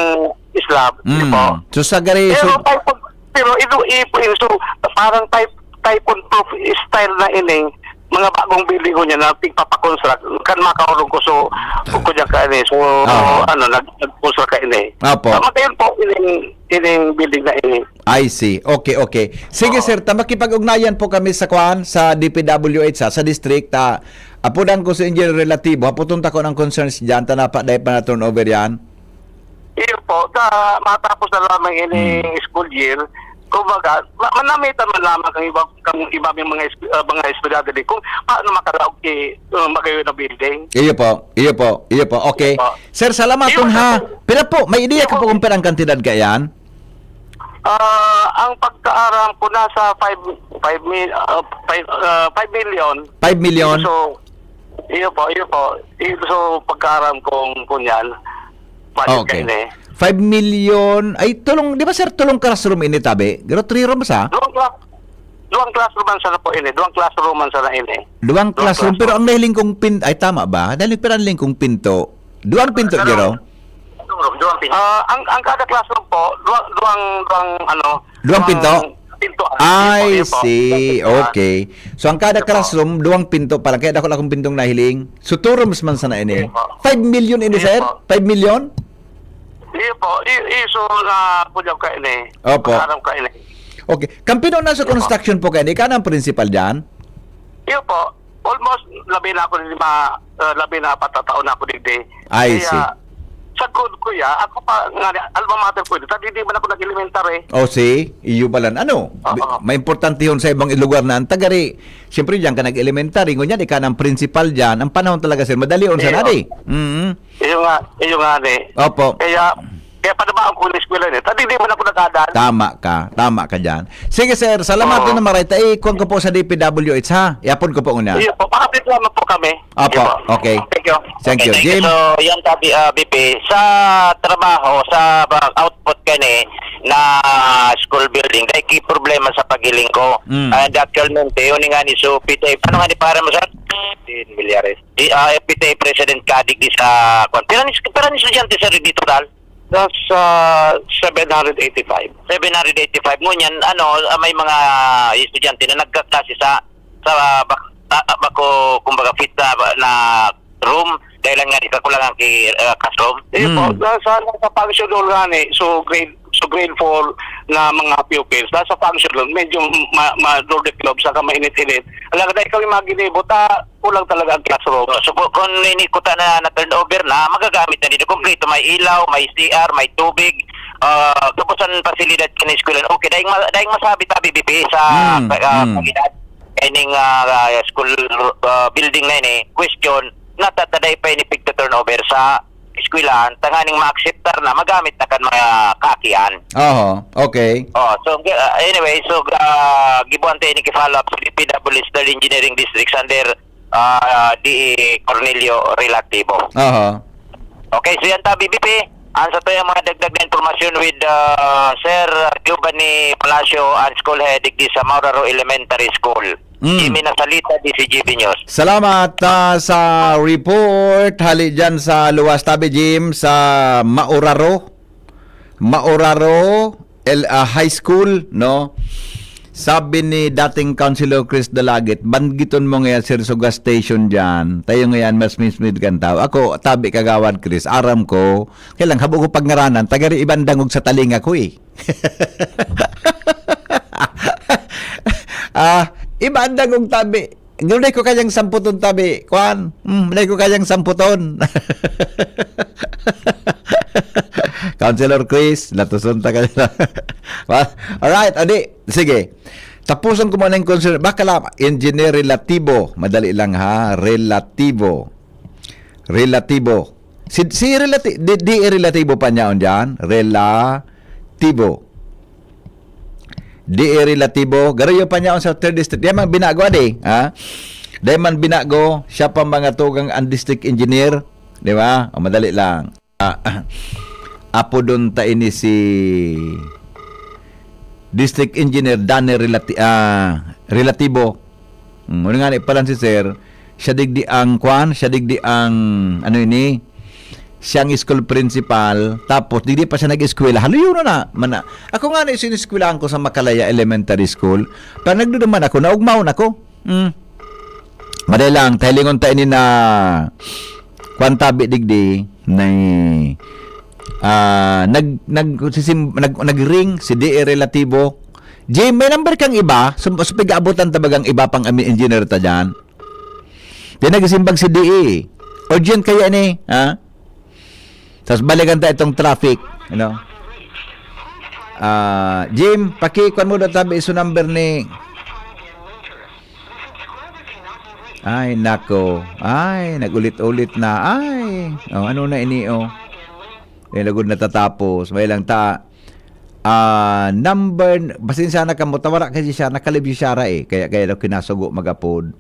slab, di Mm. po? So, sa gari, Pero so type of, pero ito, ipo, so, parang type, type of proof style na ining mga bagong building ko niya na pigpapakonstruct, kan makaurog ko, so, ko diyan ka ini. So, Ah. ano, nag-, nag-construct ka ini. Apo. Tama kayo po, ining, ining building na ini. I see. Okay, okay. Sige, Oo. sir, ta makipag-ugnayan po kami sa kwan, sa D P W H, ha, sa district, ah, apudan ko si Engineer Relativo, haputon ta ko ng concerns diyan, ta napa, dahil pa na turnover yan. Iyo po, ta, matapos na lamang ini Hmm. school year, kumbaga, ma-, manamitan man lamang kang iba, kang iba may mga esp-, ah, mga estudyante di kung paano makalaog ki, ah, magayon na building. Iyo po, iyo po, iyo po. Okay. Iyo po. Sir, salamat Iyo, kung ha. sir. Pila po, may ideya Iyo ka po. po kung pila ang kantidad kaya yan? Ah, ang pagkaaram ko nasa five, five mil-, ah, five, ah, five million. Five million? So, iyo po, iyo po. Iyo, so, pagkaaram kong kunyan, budget Okay. kayo na eh. Five million, ay, tulong, di ba, sir, tulong classroom ini, tabi? Pero three rooms, ha? Duwang class-, duwang classroom man sana po ini. Duwang classroom man sana ini. Duwang Duwang classroom, classroom. pero ang nahiling kong pin-, ay, tama ba? Dahil pero ang nahiling kong pinto, duwang pinto, Pero, Jero? Duwang pinto. Ah, ang, ang kada classroom po, duwang, duwang, duwang, ano, Duwang duwang pinto? pinto. I Iyo po, iyo po. see. Duwang pinto. Okay. So, ang kada Iyo po. classroom, duwang pinto pa lang. Kaya dako lang akong pintong nahiling. So, two rooms man sana ini. Iyo po. Five million ini, Iyo sir? po. Five million? Iyo po. I-, iso na po dyan ka ini. Opo. Pag-aram ka ini. Okay. Kampino na sa Iyo po. construction po kayo? Ikaw na ang principal dyan? Iyo po. Almost labi na ako ni ma-, ah, labi na apat na taon na ako digdi. I Kaya, see. Sagkod, kuya, ako pa nga, alma mater ko, ta didi man ako nag-elementary. O si, iyo balan. Ano? Bi- Oo. Maimportante yun sa ibang lugar na ang tagari. Siyempre, diyan ka nag-elementary. Ngunyan, ikaw ng principal diyan. Ang panahon talaga, sir, madali on sa Iyo. nadi. Mm. Iyo nga, iyo nga ni. Opo. Kaya, kaya panabaon ko ni eskwela ni. Ta didi man ako nagkadan. Tama ka. Tama ka dyan. Sige, sir. Salamat Oo. na maray. Ta, ikuha ko po sa D P W H, ha? Iapon ko po una. Iyo po, pakapit lamang po kami. Opo, Iyo po. Okay. Thank you. Thank you. Thank Jim? you. So, yan sabi, ah, B P, sa trabaho, sa ah, output kani na school building, dahil ki problema sa pagiling ko. Mm. And actualmente, yun nga ni, so, P T A, ano nga ni para mo, sir? Dean Millares. Di, ah, P T A President Kadig di sa, kwan. Pero ni, pero ni estudyante, sir, dito, dal? That's uh, seven hundred eighty-five. Seven hundred eighty-five. Ngunyan, ano, ah, may mga estudyante na nagkaklase sa, sa, ah, bak, ah, ah, bako, kumbaga, fit na, na room dahil lang nga di kakulangan ki ah, classroom. Iyo po, Mm. nasa, nasa function hall nga ni, so grade so grade four na mga pupils, nasa function hall, medyo ma, ma develop sa kamainit-init. Alam ka, dahil kami mga ginibo, ta, kulang talaga ang classroom. So, kung, kung ini kuta na na turnover na, magagamit na dito kompleto, may ilaw, may C R, may tubig, ah, tapos ang pasilidad ka ng eskwela. Okay, dahil, ma- dahil masabi ta, B B P, sa Mm, ah, mm. Kalidad, ining ah, school ah, building na ini, question, natataday pa ini pigta turnover sa eskwelahan, tanganing ma-acceptar na magamit na kan mga kaakian. Oho, okay. Oh, so uh, anyway, so uh, gibuan tayo ni follow up sa D P W H Engineering District under uh, D E Cornelio Relativo. Oho. Okay, so yan ta, B B P. Ang sa to yung mga dagdag na impormasyon with uh, Sir Giovanni Palacio and school head digdi sa Mauraro Elementary School. Mm. Jimmy Nasalita, D C G B News. Salamat ah, sa report. Hali dyan sa luwas tabi, Jim, sa Mauraro. Mauraro el, ah, High School, no? Sabi ni dating Councilor Chris Dalagit, "Bandgiton mo ngayon, sir, sa gas station dyan. Tayo ngayon, mas mismid kan tao." Ako, tabi, Kagawad Chris, aram ko. Kaya lang, habo ko pagngaranan, tagari ibandang og sa talinga ko eh. Ah, ibandang og tabi. Dai ko kayang samputon tabi. Kwan, hmm, dai ko kayang samputon. Councilor Chris, latuson ta kayo. Well, alright, adi, sige. Tapusan ko muna yung concern. Baka lang, engineer relatibo. Madali lang ha, relatibo. Relatibo. Si, si relati, di, di relatibo pa niya on dyan. Relatibo. Di relatibo. Garo yung pa niya on sa third district. Di man binago, adi. Ha? Di man binago. Siya pa mga tugang ang district engineer. Di ba? O, madali lang. Ah, apo doon ta ini si District Engineer Danny Relati ah, Relatibo. Mm, ano nga ni pala si Sir, siya digdi ang kwan, siya digdi ang, ano ini, siya ang school principal, tapos digdi pa siya nag-eskwela. Haluyo na na. Mana, ako nga na sineskwelahan ko sa Makalaya Elementary School. Pero nagduduman ako, naugmaw na ko. Mm. Maday lang, tahilingon ta ini na kwan tabi digdi, na ah, nag, nag, sisim, nag, nag-ring si D A Relatibo. Jim, may number kang iba? Sum, supig abutan ta bagang iba pang ami engineer ta dyan? Di nagsimbag si D A. Urgent kaya ni, ha? Tapos balikan ta itong traffic, you know? Ah, Jim, pakikuan mo daw tabi iso number ni... Ay, nako. Ay, nag-ulit-ulit na. Ay, oh, ano na ini, oh? May lagod natatapos. May lang ta... Ah, number... Pasensya na kamo. Tawara kasi siya. Nakalib si Shara eh. Kaya, kaya daw kinasugo magapod.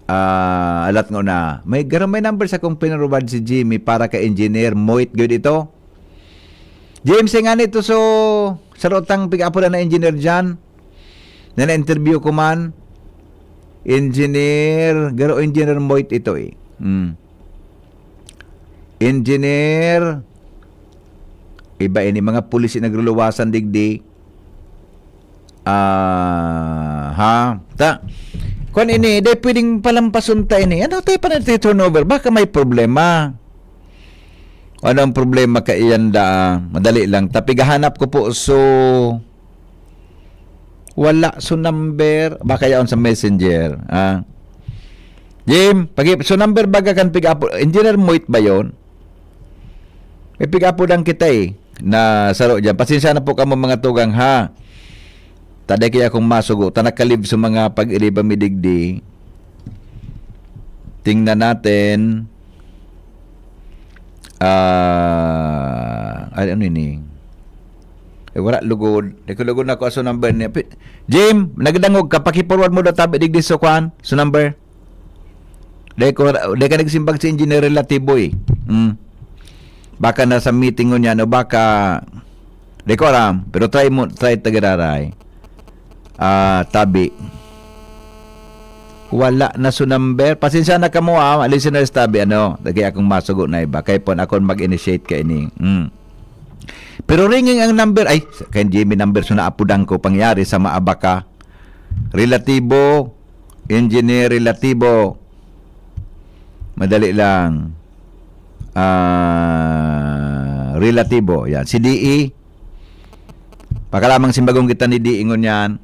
Ah, alat nga na. May, garo may number sa kong pinarubad si Jimmy para kay Engineer Moit gud ito. James, nga nito so, sa rotang pigapulan na engineer dyan, na na-interview ko man, engineer, garo engineer Moit ito eh. Hmm. Engineer, iba ini, mga pulis yung nagluluwasan digdi. Ah, ha? Ta, kwan ini, dai pwedeng palampason ta ini. Ano tayo pa na turnover? Baka may problema. Ano ang problema kaiyan da? Madali lang. Tapigahanap ko po. So, wala. So, number. Baka yaon sa messenger. Ah. Jim, pag so number baga kan pigapo. Engineer Moit ba yon? May pigapodan kita eh, na saro dyan. Pasensya na po kamo mga tugang ha. Taday kaya akong masugo. Ta nakalib sa mga pag-iriba mi digdi. Tingnan natin. Ah, ay, ano ini? Eh, wala lugod. Di ko lugod na ako sa number niya. Pi- Jim, nagdangog ka, pakiforward mo daw tabi digdi sa kwan, sa number. Dai ko, dai ka nagsimbag si Engineer Relatibo eh. Hmm. Baka nasa meeting ngunyan o baka, dai ko aram. Pero try mo, try tagararay. Ah, tabi. Wala na so number. Pasensya na kamo ah, listeners tabi, ano, lagi akong masugo na iba. Kaya po, ako mag-initiate ka ini. Hmm. Pero ringing ang number, ay, kay Jimmy number, so naapudan ko, pangyari sa maabaka. Relatibo, Engineer Relatibo. Madali lang. Ah, Relatibo, yan. Si D E, pakalamang simbagong kita ni D E ngunyan.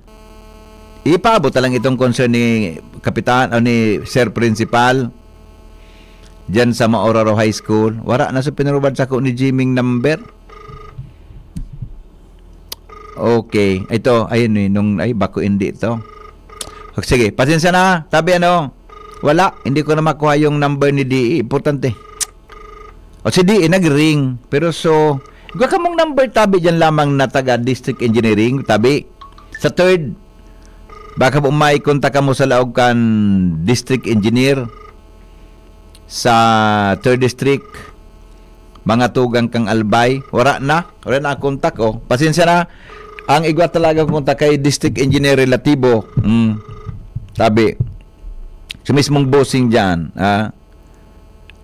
Ipaabot na lang itong concern ni Kapitan o ni Sir Principal diyan sa Maoraro High School. Wala na sa pinurubad sa ko ni Jimmy number. Okay. Ito, ayun eh, nung, ay, bako hindi ito. Sige, pasensya na. Tabi ano, wala. Hindi ko na makuha yung number ni D E. Importante. O si D E, nag-ring. Pero so, igwa kamong number tabi dyan lamang na taga District Engineering, tabi. Sa third, baka po may kontak kamo sa laog kan District Engineer sa third District, mga tugang kang Albay. Wala na. Wala na ang kontak, oh. Pasensya na. Ang igwa talaga kontak kay District Engineer Relatibo. Mm. Tabi. Sa mismong bossing dyan, ah.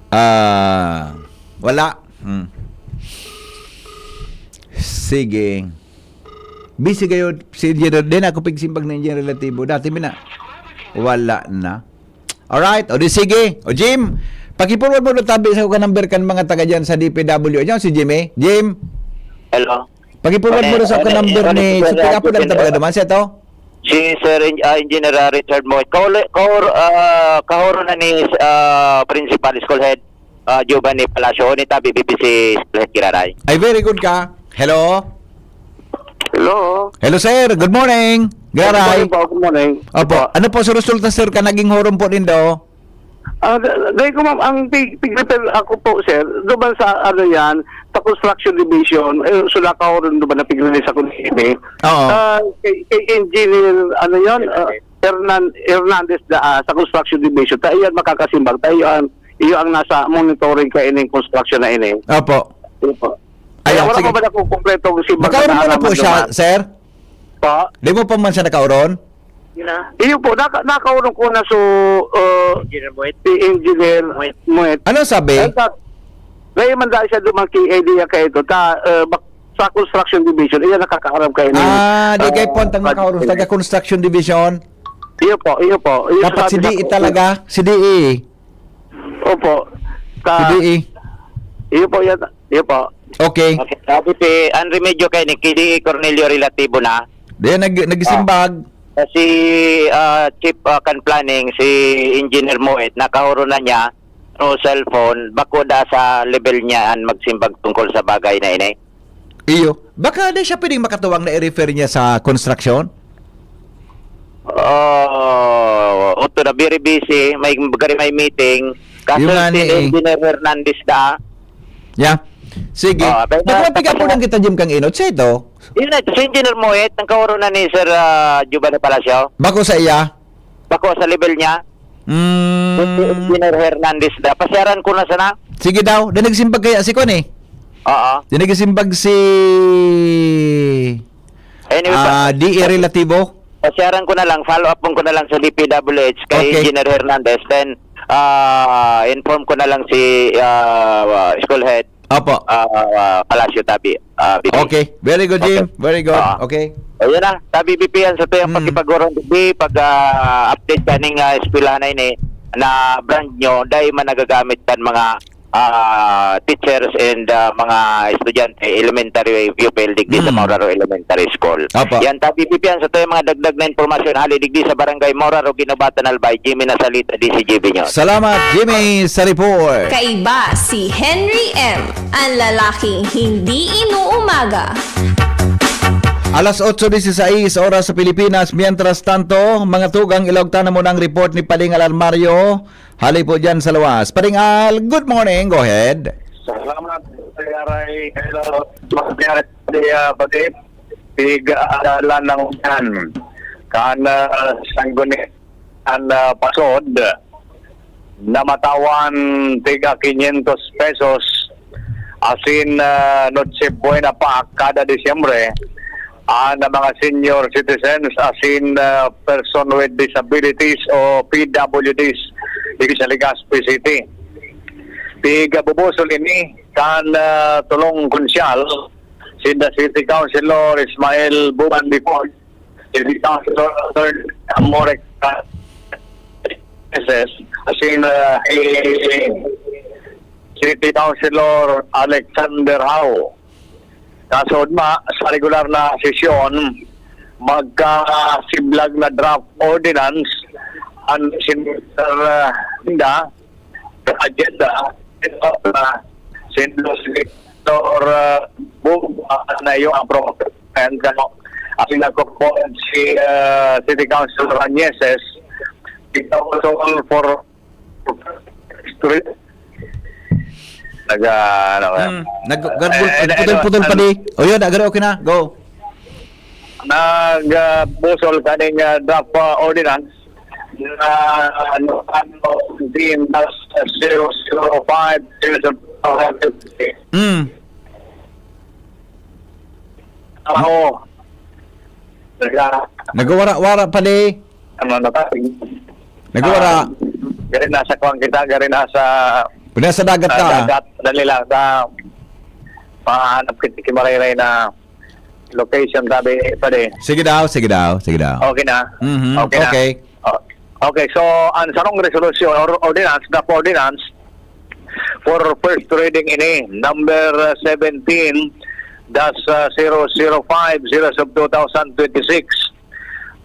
Ah, wala. Hmm. Sige. Busy kayo si Engineer. Di na ako pigsimbag na Engineer Relatibo. Dati mi na. Wala na. Alright. O di sige. O Jim, pakiforward mo na tabi sa ka number kan mga taga dyan sa D P W. Ayan si Jimmy. Jim, Hello. Pakiforward mo na sa ka number ni... So, pick up lang tabaga naman siya to? Si Sir En- ah, Engineer ah, Richard Moy. Kauli, kaor, ah, kahoro na ni ah, Principal School Head ah, Giovanni Palacio. Ni tabi B P C School Head Kiraray. Ay, very good ka. Hello? Hello. Hello, sir. Good morning. Garay. Good morning po, good morning. Opo. Ano po sa resulta, sir, ka naging horom po nindo? Ah, d- dahil ko ma'am, ang pig, pig-repair ako po, sir, doon sa ano yan, sa construction division, eh, so nakahorong doon na pig-release ako ni Ebe. Oo. Ah, kay, kay engineer, ano yan, ah, Hernan, Hernandez da, ah, sa construction division, tayo yan makakasimbag, tayo yan, iyo ang nasa monitoring ka ining construction na ini. Opo. Yun po. Ayan, Kaya wala sige. pa ba na kumpleto ang simbag Makaurong mo na po naaraman siya, naman? Sir? Pa? Di mo pa man siya nakaurong? Iyo po, naka, nakaurong ko na so, uh, Engineer Moit. si engineer Muet. Muet. Ano sabi? Ay, ta, dahil man dahil siya dumang K I D ka ito, ta, uh, bak- sa construction division, iya nakakaaram kayo ni Ah, di kay ah, Pontang makaurong, taga construction division. Iyo po, iyo po. Iyo Dapat sabi si na D E po. talaga. Si D E. Opo. Si Ta, D E. iyo po yan. Iyo po. Okay. Okay. Sabi si ang remedyo kay ni K D E Cornelio Relatibo na. Di nag nagsimbag. Si ah, Chief ah, kan Planning, si Engineer Moit, nakahuro na niya through cellphone, bako da sa level niya an magsimbag tungkol sa bagay na ini. Iyo. Baka di siya pwedeng makatuwang na i-refer niya sa construction? Oh, uto na very busy, may gari may meeting. Kaso Yung nga si ni eh. Engineer Hernandez da, Yeah. Sige. Ah, kaya Baka na- pigapunan kita, Jim, kang inot. Siya ito. yun na, si Engineer Moit, ang kahuro na ni Sir ah, Giovanni Palacio. Bako sa iya. Bako sa level niya. Si Mm, Engineer Hernandez da. Pasyaran ko na sana. sige daw. Di nagsimbag kaya si Kwan eh. Oo. Di nagsimbag si Anyway, ah, pa- D E Relatibo. pasyaran ko na lang, follow up ko na lang sa D P W H kay Okay. Engineer Hernandez. Then, ah, inform ko na lang si ah, school head Opo. ah, ah, Palacio Tabi. Ah, B P. Okay. Very good, Jim. Okay. Very good. Ah. Okay. Ayun na, sabi B P yan sa tuyang Mm. pagkipagurong digdi, pag ah, update kaning uh, eskwelahan na ini, na brand nyo, dahil man nagagamit kan mga ah, teachers and, ah, mga estudyante, elementary pupil digdi sa Mm. Mauraro Elementary School. Apo. Yan, Tabi Pipian, sa tayo mga dagdag na impormasyon, hali digdi sa Barangay Mauraro, Guinobatan, Albay, Jimmy Nasalita, D C G B News. Salamat, Jimmy, sa report. Kaiba si Henry M, ang lalaking hindi inuumaga. Alas otso dieciséis oras sa Pilipinas. Mientras tanto, mga tugang, ilaog ta na muna ang report ni Paling Alarmario. Hali po dyan sa luwas. Paring Al, good morning. Go ahead. Salamat, Sir Aray. Hello, Sir Aray, ah, pati pig-aadalan ng ulan. Kan, ah, sanggunian, ah, pasod, na matawan tiga quinientos pesos, asin, ah, Noche Buena pa kada Disyembre, ah, na mga senior citizens asin, ah, person with disabilities o P W Ds dito sa Legazpi City. Pigabubusol ini kan, ah, tulong konsyal, sinda City Councilor Ismael Buban Bicol, City Councilor Attorney Amorek S S, asin, ah, eh, City Councilor Alexander Hao. Kaso ma, sa regular na sesyon, magkasiblag na draft ordinance ang Senator, ah, Linda, sa agenda, uh, Senator, ah, Bug, ah, na yung appropriate, ano, ang nagpo-point si, ah, City Councilor Rañeses, ito for Nag, ah, ano, eh. Hmm, nag-, garbul-, Eh, nag-, putol-putol ano, pa di. O yun, agad okay na. Go. Nag, ah, busol kaning, ah, draft, ah, ordinance na, ano, ano, zero zero five, zero zero five. Hmm. Ako. Nag, ah, Nagwara-wara pa di. Ano na tayo? Nagwara. Ah, gari nasa kuwan kita, gari nasa, Pwede sa dagat ah, ka. Dagat. Dali lang, sa pahanap kita, kimarayray na location, sabi pa di. Sige daw, sige daw, sige daw. Okay na? Mhm, Okay na? okay. Oh, okay, so, ang sarong resolusyon or ordinance, draft ordinance for first reading ini, number seventeen dash zero zero five, zero of two thousand twenty-six.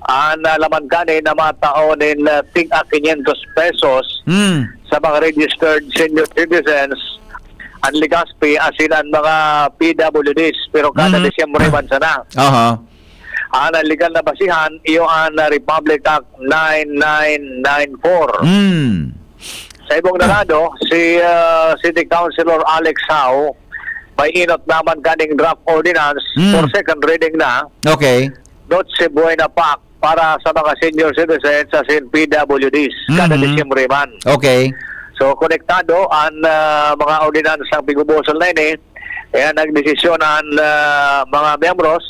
An, ah, laman kani na matao nin, ah, tig-a quinientos pesos Hmm. sa mga registered senior citizens, an Legazpi, asin an mga P W Ds, pero kada Mhm. Disyembre man sana. Aha. An, ah, legal na basihan, iyo an, ah, Republic Act nine nine nine four. Hmm. Sa ibong narado, si, ah, City Councilor Alex Hao, may inot naman kaning draft ordinance Hmm. for second reading na. Okay. Noche Buena Pact para sa mga senior citizens asin P W Ds kada Mhm. Disyembre man. Okay. So, konektado an, ah, mga ordinansang pigubusol na ini, kaya nagdesisyon an, ah, mga miyembros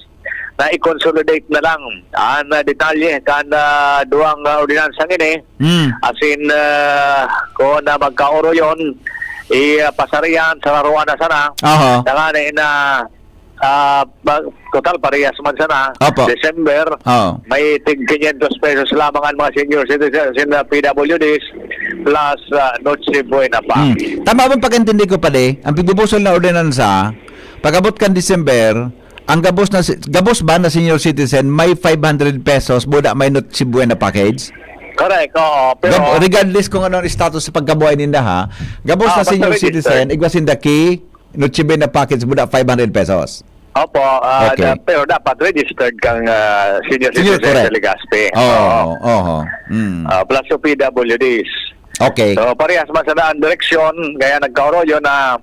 na i-consolidate na lang an, ah, detalye kan, ah, duwang, ah, ordinansang ini. Mm. Asin, ah, kung na magkaoroyon, i, ah, pasarihan sa laruan na sana. Aha. Tanganing na ah, ba, total, parehas man sana. Opo. December, Oo. may tig quinientos pesos lamang ang mga senior citizens in the P W Ds, plus, ah, Noche Buena pa. Hmm. Tama bang pag-intindi ko, padi? Ang pigubusol na ordinansa, pag-abot kan December, ang gabos na si-, gabos ba na senior citizen, may five hundred pesos, buda may Noche Buena package? Correct, oo. Pero Gab-, regardless kung ano ang status sa pagkabuhay ninda, ha? Gabos Ah, na basta senior registered. citizen, igwa sinda ki, Noche Buena package mo na five hundred pesos. Opo, ah, Okay. da-, pero dapat registered kang, ah, senior Senior, citizen correct. sa Legazpi. Oo, Oo. oo. Mm. Ah, plus yung P W Ds. Okay. So, parehas man sana ang direksyon, kaya nagkaoroyon na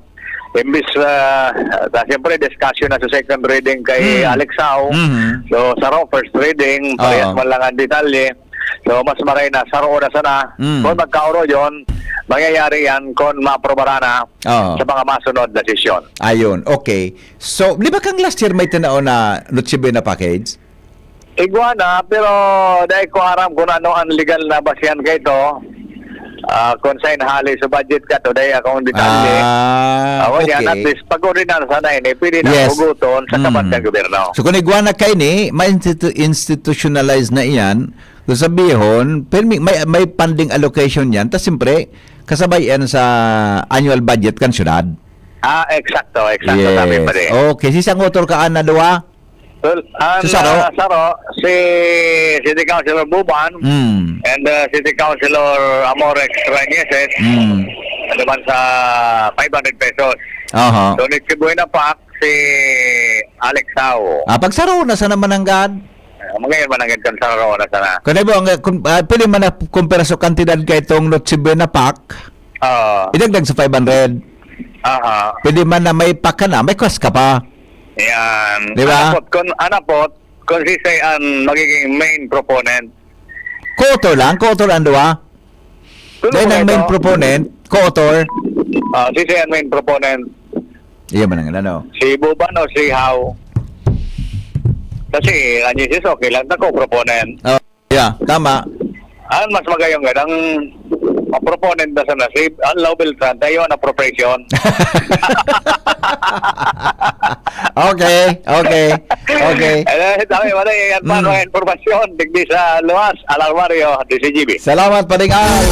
imbis, ah, ah, siyempre, discussion na sa second reading kay Mm. Alex Hao. Mhm. So, sa raw first reading, parehas Oo. man lang ang detalye. So, mas maray na, saro na sana. Mm. Kung magkaoroyon, mangyayari yan kung maaprobaran na Oo. sa mga masunod na sesyon. Ayun, okay. So, di ba kang last year may tinaon na Noche Buena package? Igwa na, pero dahil ko aram kung ano ang legal na basihan kay ito, ah, kung saan hali sa budget cut, o dahil akong detalye. Ah, Awan yan, okay. At least, pag-ordinar sana ini, pwede na Yes. huguton sa Mm. kapat ng gobyerno. So, kung igwa na kayo ni, ma-institu-, institutionalize na iyan, kung sabihon, pirmi, may, may funding allocation yan, tas siyempre, kasabay yan sa annual budget kan syudad. Ah, eksakto, eksakto, sabi pa rin. Okay, si isang author ka, Ana, duwa? Well, ang, Sa Saro? ah, Saro, si City Councilor Buban Mm. and, ah, City Councilor Amorex Ranieses, Mm. naman sa five hundred pesos. Aha. So, ni Chibuena Pak, si Alex Tao. Ah, pag Saro na sa naman ang gad? Ah, mangayon man ang gad kan Saro na sana. Kung ano ba, ang, kung, ah, pili man na kumpara sa kantidad kay itong Noche Buena Pak, Ah. idagdag sa five hundred. Aha. Pwede man na may pak ka na, may kwas ka pa. Yan. Di ba? Anapot, kung, anapot, kung si Say ang magiging main proponent. Co-author lang, co-author ang duwa. Tulo Dahil ko ang main ito. proponent, co-author. Ah, si Say ang main proponent. Iya man ang ano. Si Buban o si How? Kasi, ang Jesus, okay lang na co-proponent. Oh, yeah, tama. Ang mas magayong gad, ang, ang proponent na sana, si, ang Law Beltran, tayo ang appropriation. Okay, okay, okay. Eh, sabi, wala, yan pa, Mm. mga impormasyon, digdi sa Luas, Alarmario, D C G B. Salamat, Pading Al.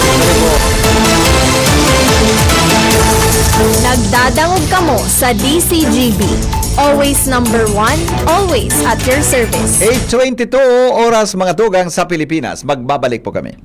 Nagdadangog kamo sa D C G B. Always number one, always at your service. Eight twenty-two oras, mga tugang sa Pilipinas. Magbabalik po kami.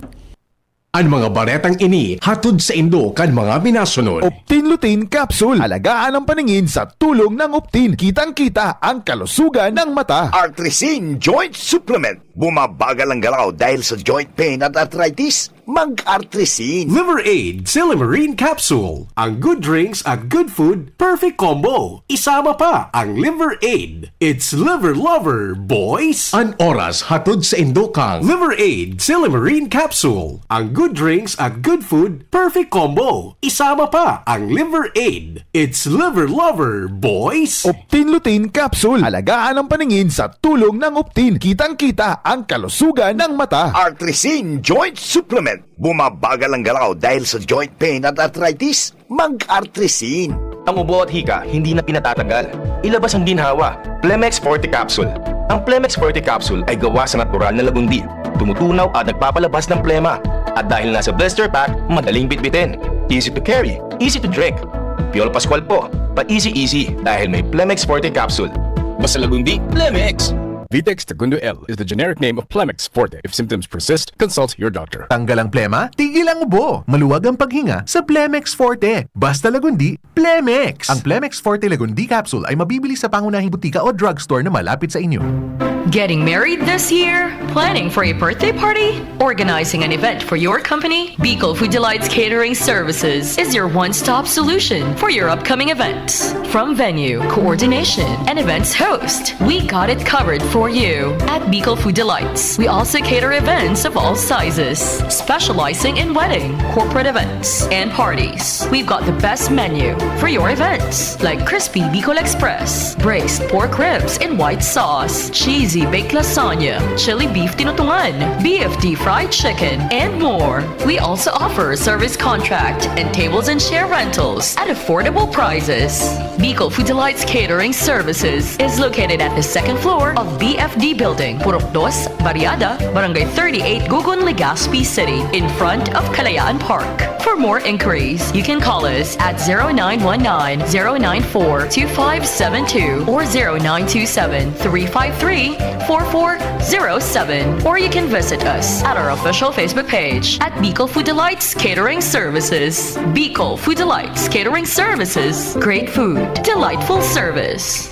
An mga baretang ini hatod saindo kan mga minasunod. Optin Lutein Capsule. Alagaan ang paningin sa tulong ng Optin. Kitang-kita ang kalusugan ng mata. Artrisin Joint Supplement. Bumabagal ang galaw dahil sa joint pain at arthritis? Mag-Artrisin. Liver Aid Silymarin Capsule. Ang good drinks at good food, perfect combo. Isama pa ang Liver Aid. It's Liver Lover, boys! An oras hatod saindo kan Liver Aid Silymarin Capsule. Ang good drinks at good food, perfect combo. Isama pa ang Liver Aid. It's Liver Lover, boys! Optin Lutein Capsule. Alagaan ang paningin sa tulong ng Optin. Kitang-kita ang kalusugan ng mata. Artrisin Joint Supplement. Bumabagal ang galaw dahil sa joint pain at arthritis? Mag-Artrisin. Ang ubo at hika, hindi na pinatatagal. Ilabas ang ginhawa. Plemex Forte Capsule. Ang Plemex Forte Capsule ay gawa sa natural na lagundi. Tumutunaw at nagpapalabas ng plema. At dahil nasa blister pack, madaling bitbitin. Easy to carry, easy to drink. Piolo Pascual po, pa easy-easy dahil may Plemex Forte Capsule. Basta lagundi, Plemex! Vitex Segundo L is the generic name of Plemex Forte. If symptoms persist, consult your doctor. Tanggal ang plema, tigil ang ubo. Maluwag ang paghinga sa Plemex Forte. Basta lagundi, Plemex! Ang Plemex Forte Lagundi Capsule ay mabibili sa pangunahing butika o drugstore na malapit sa inyo. Getting married this year? Planning for a birthday party? Organizing an event for your company? Bicol Food Delights Catering Services is your one-stop solution for your upcoming events. From venue, coordination, and events host, we got it covered for you. At Bicol Food Delights, we also cater events of all sizes, specializing in wedding, corporate events, and parties. We've got the best menu for your events, like crispy Bicol Express, braised pork ribs in white sauce, cheesy baked lasagna, chili beef tinutungan, B F T fried chicken, and more. We also offer service contract and tables and chair rentals at affordable prices. Bicol Food Delights Catering Services is located at the second floor of B F D Building, Purok Dos, Barriada, Barangay thirty-eight, Gugun, Legazpi City, in front of Kalayaan Park. For more inquiries, you can call us at zero nine one nine, zero nine four, two five seven two or zero nine two seven, three five three, four four zero seven. Or you can visit us at our official Facebook page at Bicol Food Delights Catering Services. Bicol Food Delights Catering Services. Great food, delightful service.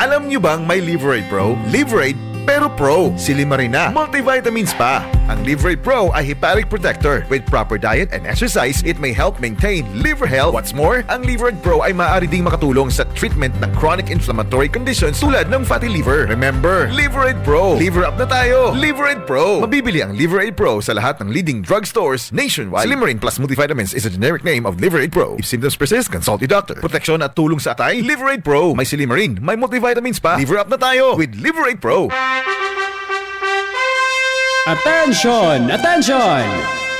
Alam nyo bang may Liver Aid Pro? Liver Aid, pero Pro. Silimarin na. Multivitamins pa. Ang Liver Aid Pro ay hepatic protector. With proper diet and exercise, it may help maintain liver health. What's more, ang Liver Aid Pro ay maaari ding makatulong sa treatment ng chronic inflammatory conditions tulad ng fatty liver. Remember, Liver Aid Pro. Liver up na tayo. Liver Aid Pro. Mabibili ang Liver Aid Pro sa lahat ng leading drugstores nationwide. Silimarin Plus Multivitamins is a generic name of Liver Aid Pro. If symptoms persist, consult your doctor. Proteksyon at tulong sa atay, Liver Aid Pro. May silimarin, may multivitamins pa. Liver up na tayo with Liver Aid Pro. Attention! Attention!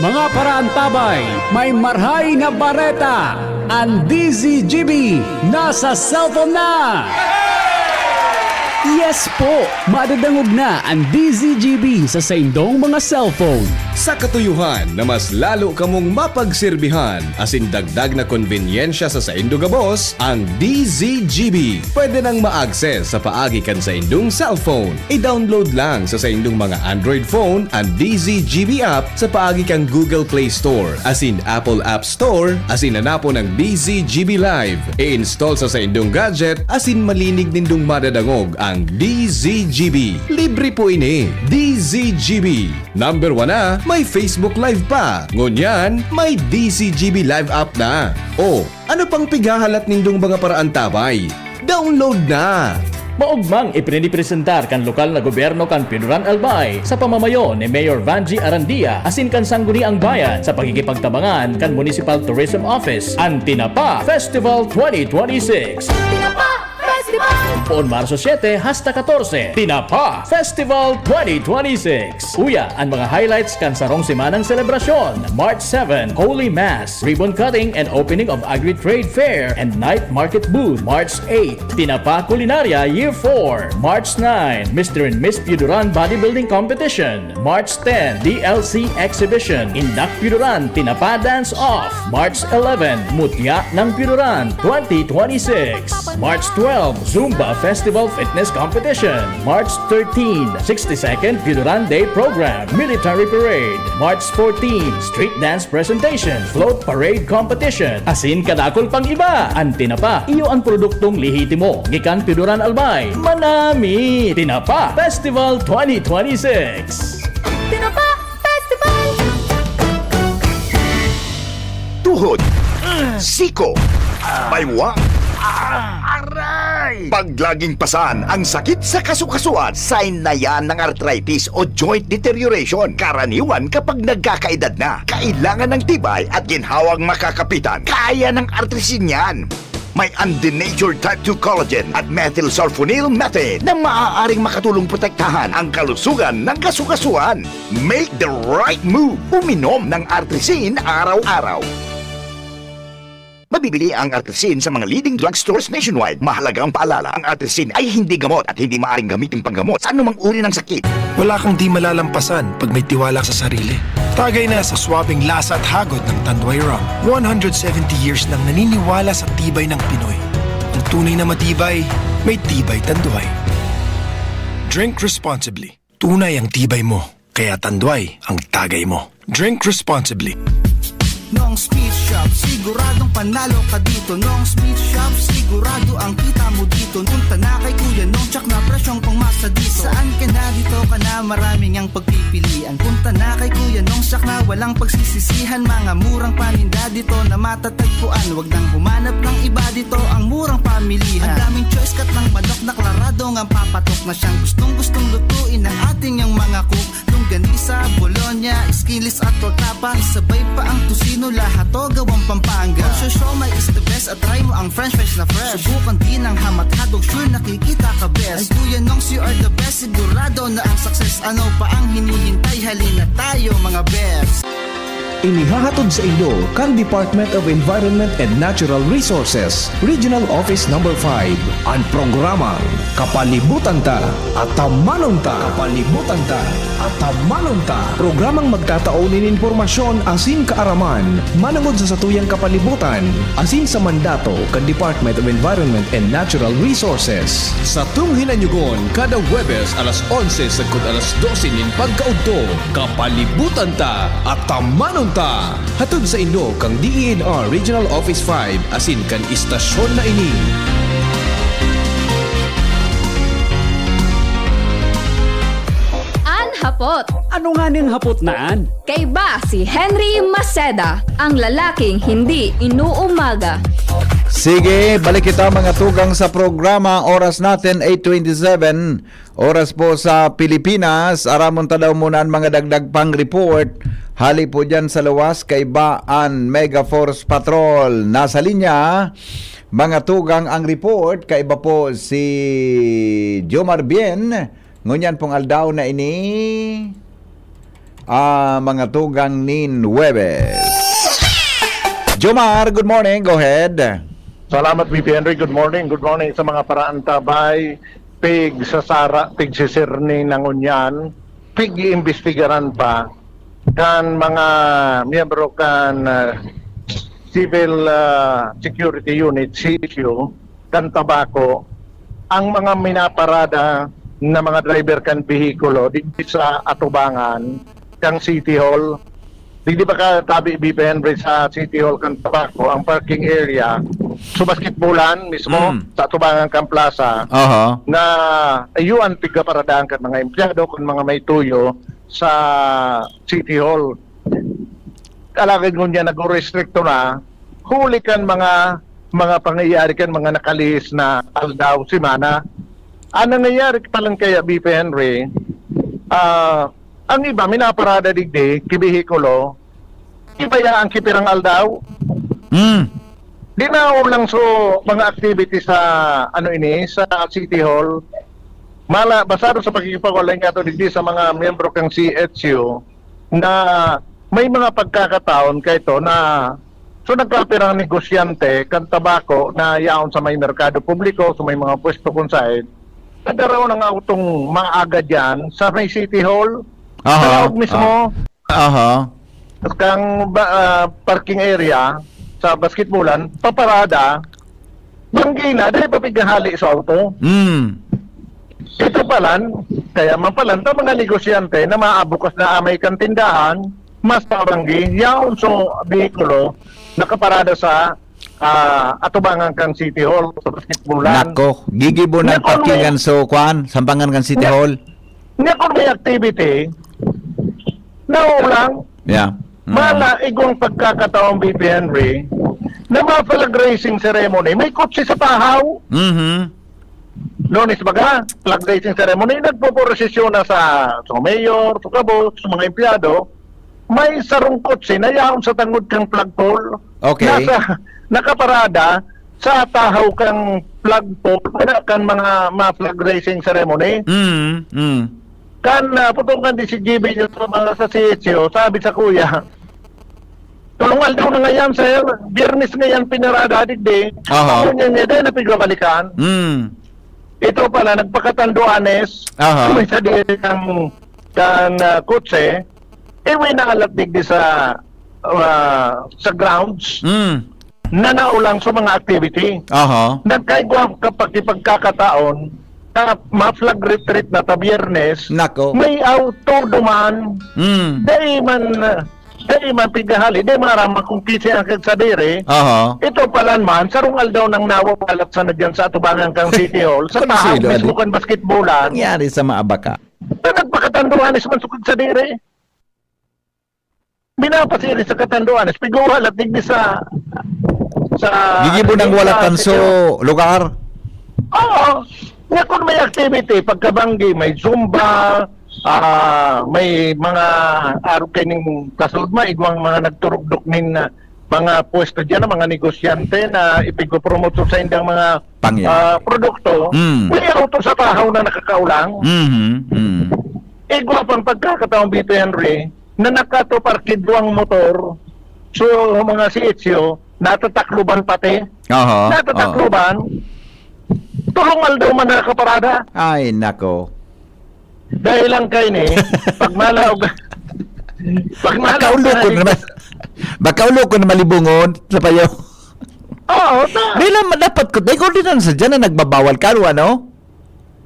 Mga paraantabay, may marhay na bareta! An D Z G B nasa cellphone na! Yes po! Madadangog na an D Z G B sa saindong mga cellphone. Sa katuyohan na mas lalo kamong mapagserbihan asin dagdag na konbenyensya sa saindo gabos, ang D Z G B pwede nang ma-access sa paagi kan saindong cellphone. I-download lang sa saindong mga Android phone an D Z G B app sa paagi kan Google Play Store asin Apple App Store asin hanapon ang D Z G B Live. I-install sa saindong gadget asin malinig nindong madadangog ang D Z G B. Libre po ini. D Z G B. Number one na, may Facebook Live pa. Ngunyan, may D Z G B Live app na. O, ano pang pighahalat nindong mga paraantabay? Download na! Maogmang ipinipresentar kan lokal na gobyerno kan Pinuran Albay sa pamamayo ni Mayor Vangie Arandia asin kan Sangguniang Bayan sa pakikipagtabangan kan Municipal Tourism Office, an Tinapa Festival twenty twenty-six. Tinapa Festival! Poon Marso siete hasta katorse, Tinapa Festival twenty twenty-six. Uya an mga highlights kan sarong semanang selebrasyon: March seven, Holy Mass, ribbon cutting and opening of Agri-Trade Fair and night market booth. March eight, Tinapa Culinaria Year four. March nine, Mister and Miss Piuduran Bodybuilding Competition. March ten, D L C Exhibition, Indak Piuduran Tinapa Dance Off. March eleven, Mutya ng Piuduran twenty twenty-six. March twelve, Zumba Festival Fitness Competition. March thirteen, sixty-second Piuduran Day Program, Military Parade. March fourteen, Street Dance Presentation, Float Parade Competition, asin kadakul pang iba. An Tinapa, iyo an produktong lehitimo gikan Piuduran Albay. Manami! Tinapa Festival twenty twenty-six. Tinapa Festival! Tuhod, siko, baywa, aray! Pag laging pasan ang sakit sa kasukasuan, sign na yan ng arthritis o joint deterioration. Karaniwan kapag nagkakaedad na, kailangan ng tibay at ginhawang makakapitan. Kaya ng Artrisin yan. May undenatured type two collagen at methylsulfonyl methane na maaaring makatulong protektahan ang kalusugan ng kasukasuan. Make the right move. Uminom ng Artrisin araw-araw. Mabibili ang Artrisin sa mga leading drugstores nationwide. Mahalagang paalala, ang Artrisin ay hindi gamot at hindi maaaring gamitin panggamot sa anumang uri ng sakit. Wala kang di malalampasan pag may tiwala sa sarili. Tagay na sa swabing lasa at hagod ng Tanduay Rum. One hundred seventy years nang naniniwala sa tibay ng Pinoy. Ang tunay na matibay, may Tibay Tanduay. Drink responsibly. Tunay ang tibay mo, kaya Tanduay ang tagay mo. Drink responsibly. Nong's Meat Shop, siguradong panalo ka dito. Nong's Meat Shop, sigurado ang kita mo dito. Punta na kay Kuya Nong, tsak na presyong pangmasa dito. Saan ka na, dito ka na, maraming ang pagpipilian. Punta na kay Kuya Nong, tsak na walang pagsisisihan. Mga murang paninda dito na matatagpuan. Wag nang humanap ng iba, dito ang murang pamilihan. Ang daming choice, cut ng manok na klarado ngang papatok na siyang gustong-gustong lutuin ng ating yang mga cook. Longganisa, bologna, skinless at tortapa, sabay pa ang tocino, lahat to gawang Pampanga. Kung siomai is the best at try mo ang french fries na fresh, subukan din ang ham at hotdog, sure nakikita ka best. Ay Kuya Nongs, you are the best, sigurado na ang success. Ano pa ang hinihintay? Halina tayo, mga best. Inihahatod sa inyo kan Department of Environment and Natural Resources, Regional Office Number five, an programang Kapalibutan Ta, Atamanon Ta. Kapalibutan Ta, Atamanon Ta. Programang magtatao nin impormasyon asin kaaraman manongod sa satuyang kapalibutan asin sa mandato kan Department of Environment and Natural Resources. Satong hinanyugon kada Huwebes alas onse sagkod alas dose nin pagkaudto. Kapalibutan Ta, Atamanon Ta. Hatod sa inyo kan D E N R Regional Office five asin kan istasyon na ini. An hapot. Ano nganing hapot na an? Kaiba si Henry Maceda, ang lalaking hindi inuumaga. Sige, balik kita, mga tugang, sa programa. Oras natin, eight twenty-seven. Oras po sa Pilipinas. Aramon ta daw muna an mga dagdag pang report. Hali po diyan sa luwas, kaiba an Mega Force Patrol. Nasa linya, mga tugang, ang report. Kaiba po si Jomar Bien. Ngunyan pong aldaw na ini, Ah, mga tugang nin Huwebes. Jomar, good morning. Go ahead. Salamat, V P Henry. Good morning. Good morning sa mga paraantabay, pig sa Sara, pig si Sirni na ngunyan, pig-iimbestigaran pa kan mga miyembro kan ah, Civil ah, Security Unit, C S U, kan Tabaco, ang mga minaparada na mga driver kan behikulo digdi sa atubangan kan City Hall. Digdi ba ka tabi, V P Henry, sa City Hall kan Tabaco, ang parking area, so basketballan mismo, Mm. sa atubangan kan plaza, Aha. na ayuan pigaparadaan kan mga empleyado, kan mga may tuyo sa City Hall. Alagad ngunyan nag-restrikto na, huli kan mga mga pangyayari kan mga nakalihis na aldaw, semana. Ang nangyayari pa lang kaya, V P Henry, ah, ang iba minaparada digdi, kibihikulo, iba ya ang kipirang aldaw. Mm. Di na lang so mga activity sa ano ini sa City Hall. Mala basado sa pakikipag-ugnayan nato digdi sa mga miyembro kang C H U na may mga pagkakataon kay to na so nagkapirang negosyante kan tabako na yaon sa may merkado publiko, sa may mga pwesto kung saan nagdaraw ng autong maaga diyan sa may City Hall. Aha. Sa laog mismo. Aha. Kang ba, ah, parking area sa basketballan, paparada, banggi na, dahil papighali sa auto. Mm. Ito palan, kaya man palan, ta mga negosyante na maabukas na amay kan tindahan, mas mabanggi, yaon so behikulo, nakaparada sa ah, atubangan kan City Hall, sa basketballan. Nako, gigibo ng Nako, parkingan may- so kwan, sampangan kan City Nako. Hall. Nga kung may activity, naulang, Yeah. Mm. Mala, igwang pagkakataon, V P Henry, na mga flag raising ceremony, may kotse sa tahaw. Mhm. Lunes baga, flag raising ceremony, nagpoprosesyon na sa, sa mayor, sa kabos, sa mga empleyado, may sarong kotse na yaon sa tangod kang flagpole. Okay. Nasa, nakaparada sa tahaw kang flagpole, wala kan mga, mga flag raising ceremony. Mm. Mm. Kan uh, putong kan D C G B niya sa mga sa C H O, sabi sa kuya, tulong aldaw na ngayon, sir. Biyernes ngayon, pinarada digdi. Aha. Ako niya niya, dahil napigabalikan. Mm. Ito pala, nagpakatanduanes. Aha. May sa diri kang, kang uh, kotse. Iwi na alat digdi sa, uh, sa grounds. Mm. Na naulang sa mga activity. Aha. Nagkaigwa ang kapakipagkakataon na ma-flag retreat na ta Biyernes, Nako. May auto duman. Mm. Dai man, dai man pighahali, dai man aram kung kinsa ang kagsadiri. Aha. Ito pala man, sarong aldaw nang nawawalat sa nadyan sa atubangan kang City Hall, sa Kung tahaw sino, mismo adi? Kan basketballan. Nangyari sa mga abaka. Na nagpakatanduanes man sa kagsadiri. Binapasiri sa katanduanes, pigwawalat digdi sa, sa Gigibo ng sa walatan so City Hall. Lugar. Oo. Nga kung may activity, pagkabanggi, may Zumba, ah, may mga arog kaining kasulod ma, igwang mga nagturugdok nin ah, mga pwesto diyan, mga negosyante na ipigopromote sa indang mga Pangyan. ah, produkto. Mm. May auto sa tahaw na nakakaulang. Mhm. Mm. Igwa pang pagkakataon, V P Henry, na nakatoparkid duwang motor. So, mga C H O, natatakloban pati. Aha. Natatakloban. Tulong aldaw man nakaparada. Ay, nako. Dahil lang kayo ni, pag malaog, pag malaog Baka ulokon naman. Baka ulokon na malibungon sa payo. Oo, ta. Dahil lang dapat ko, dahil ko din ang sadya na nagbabawal ka, ano?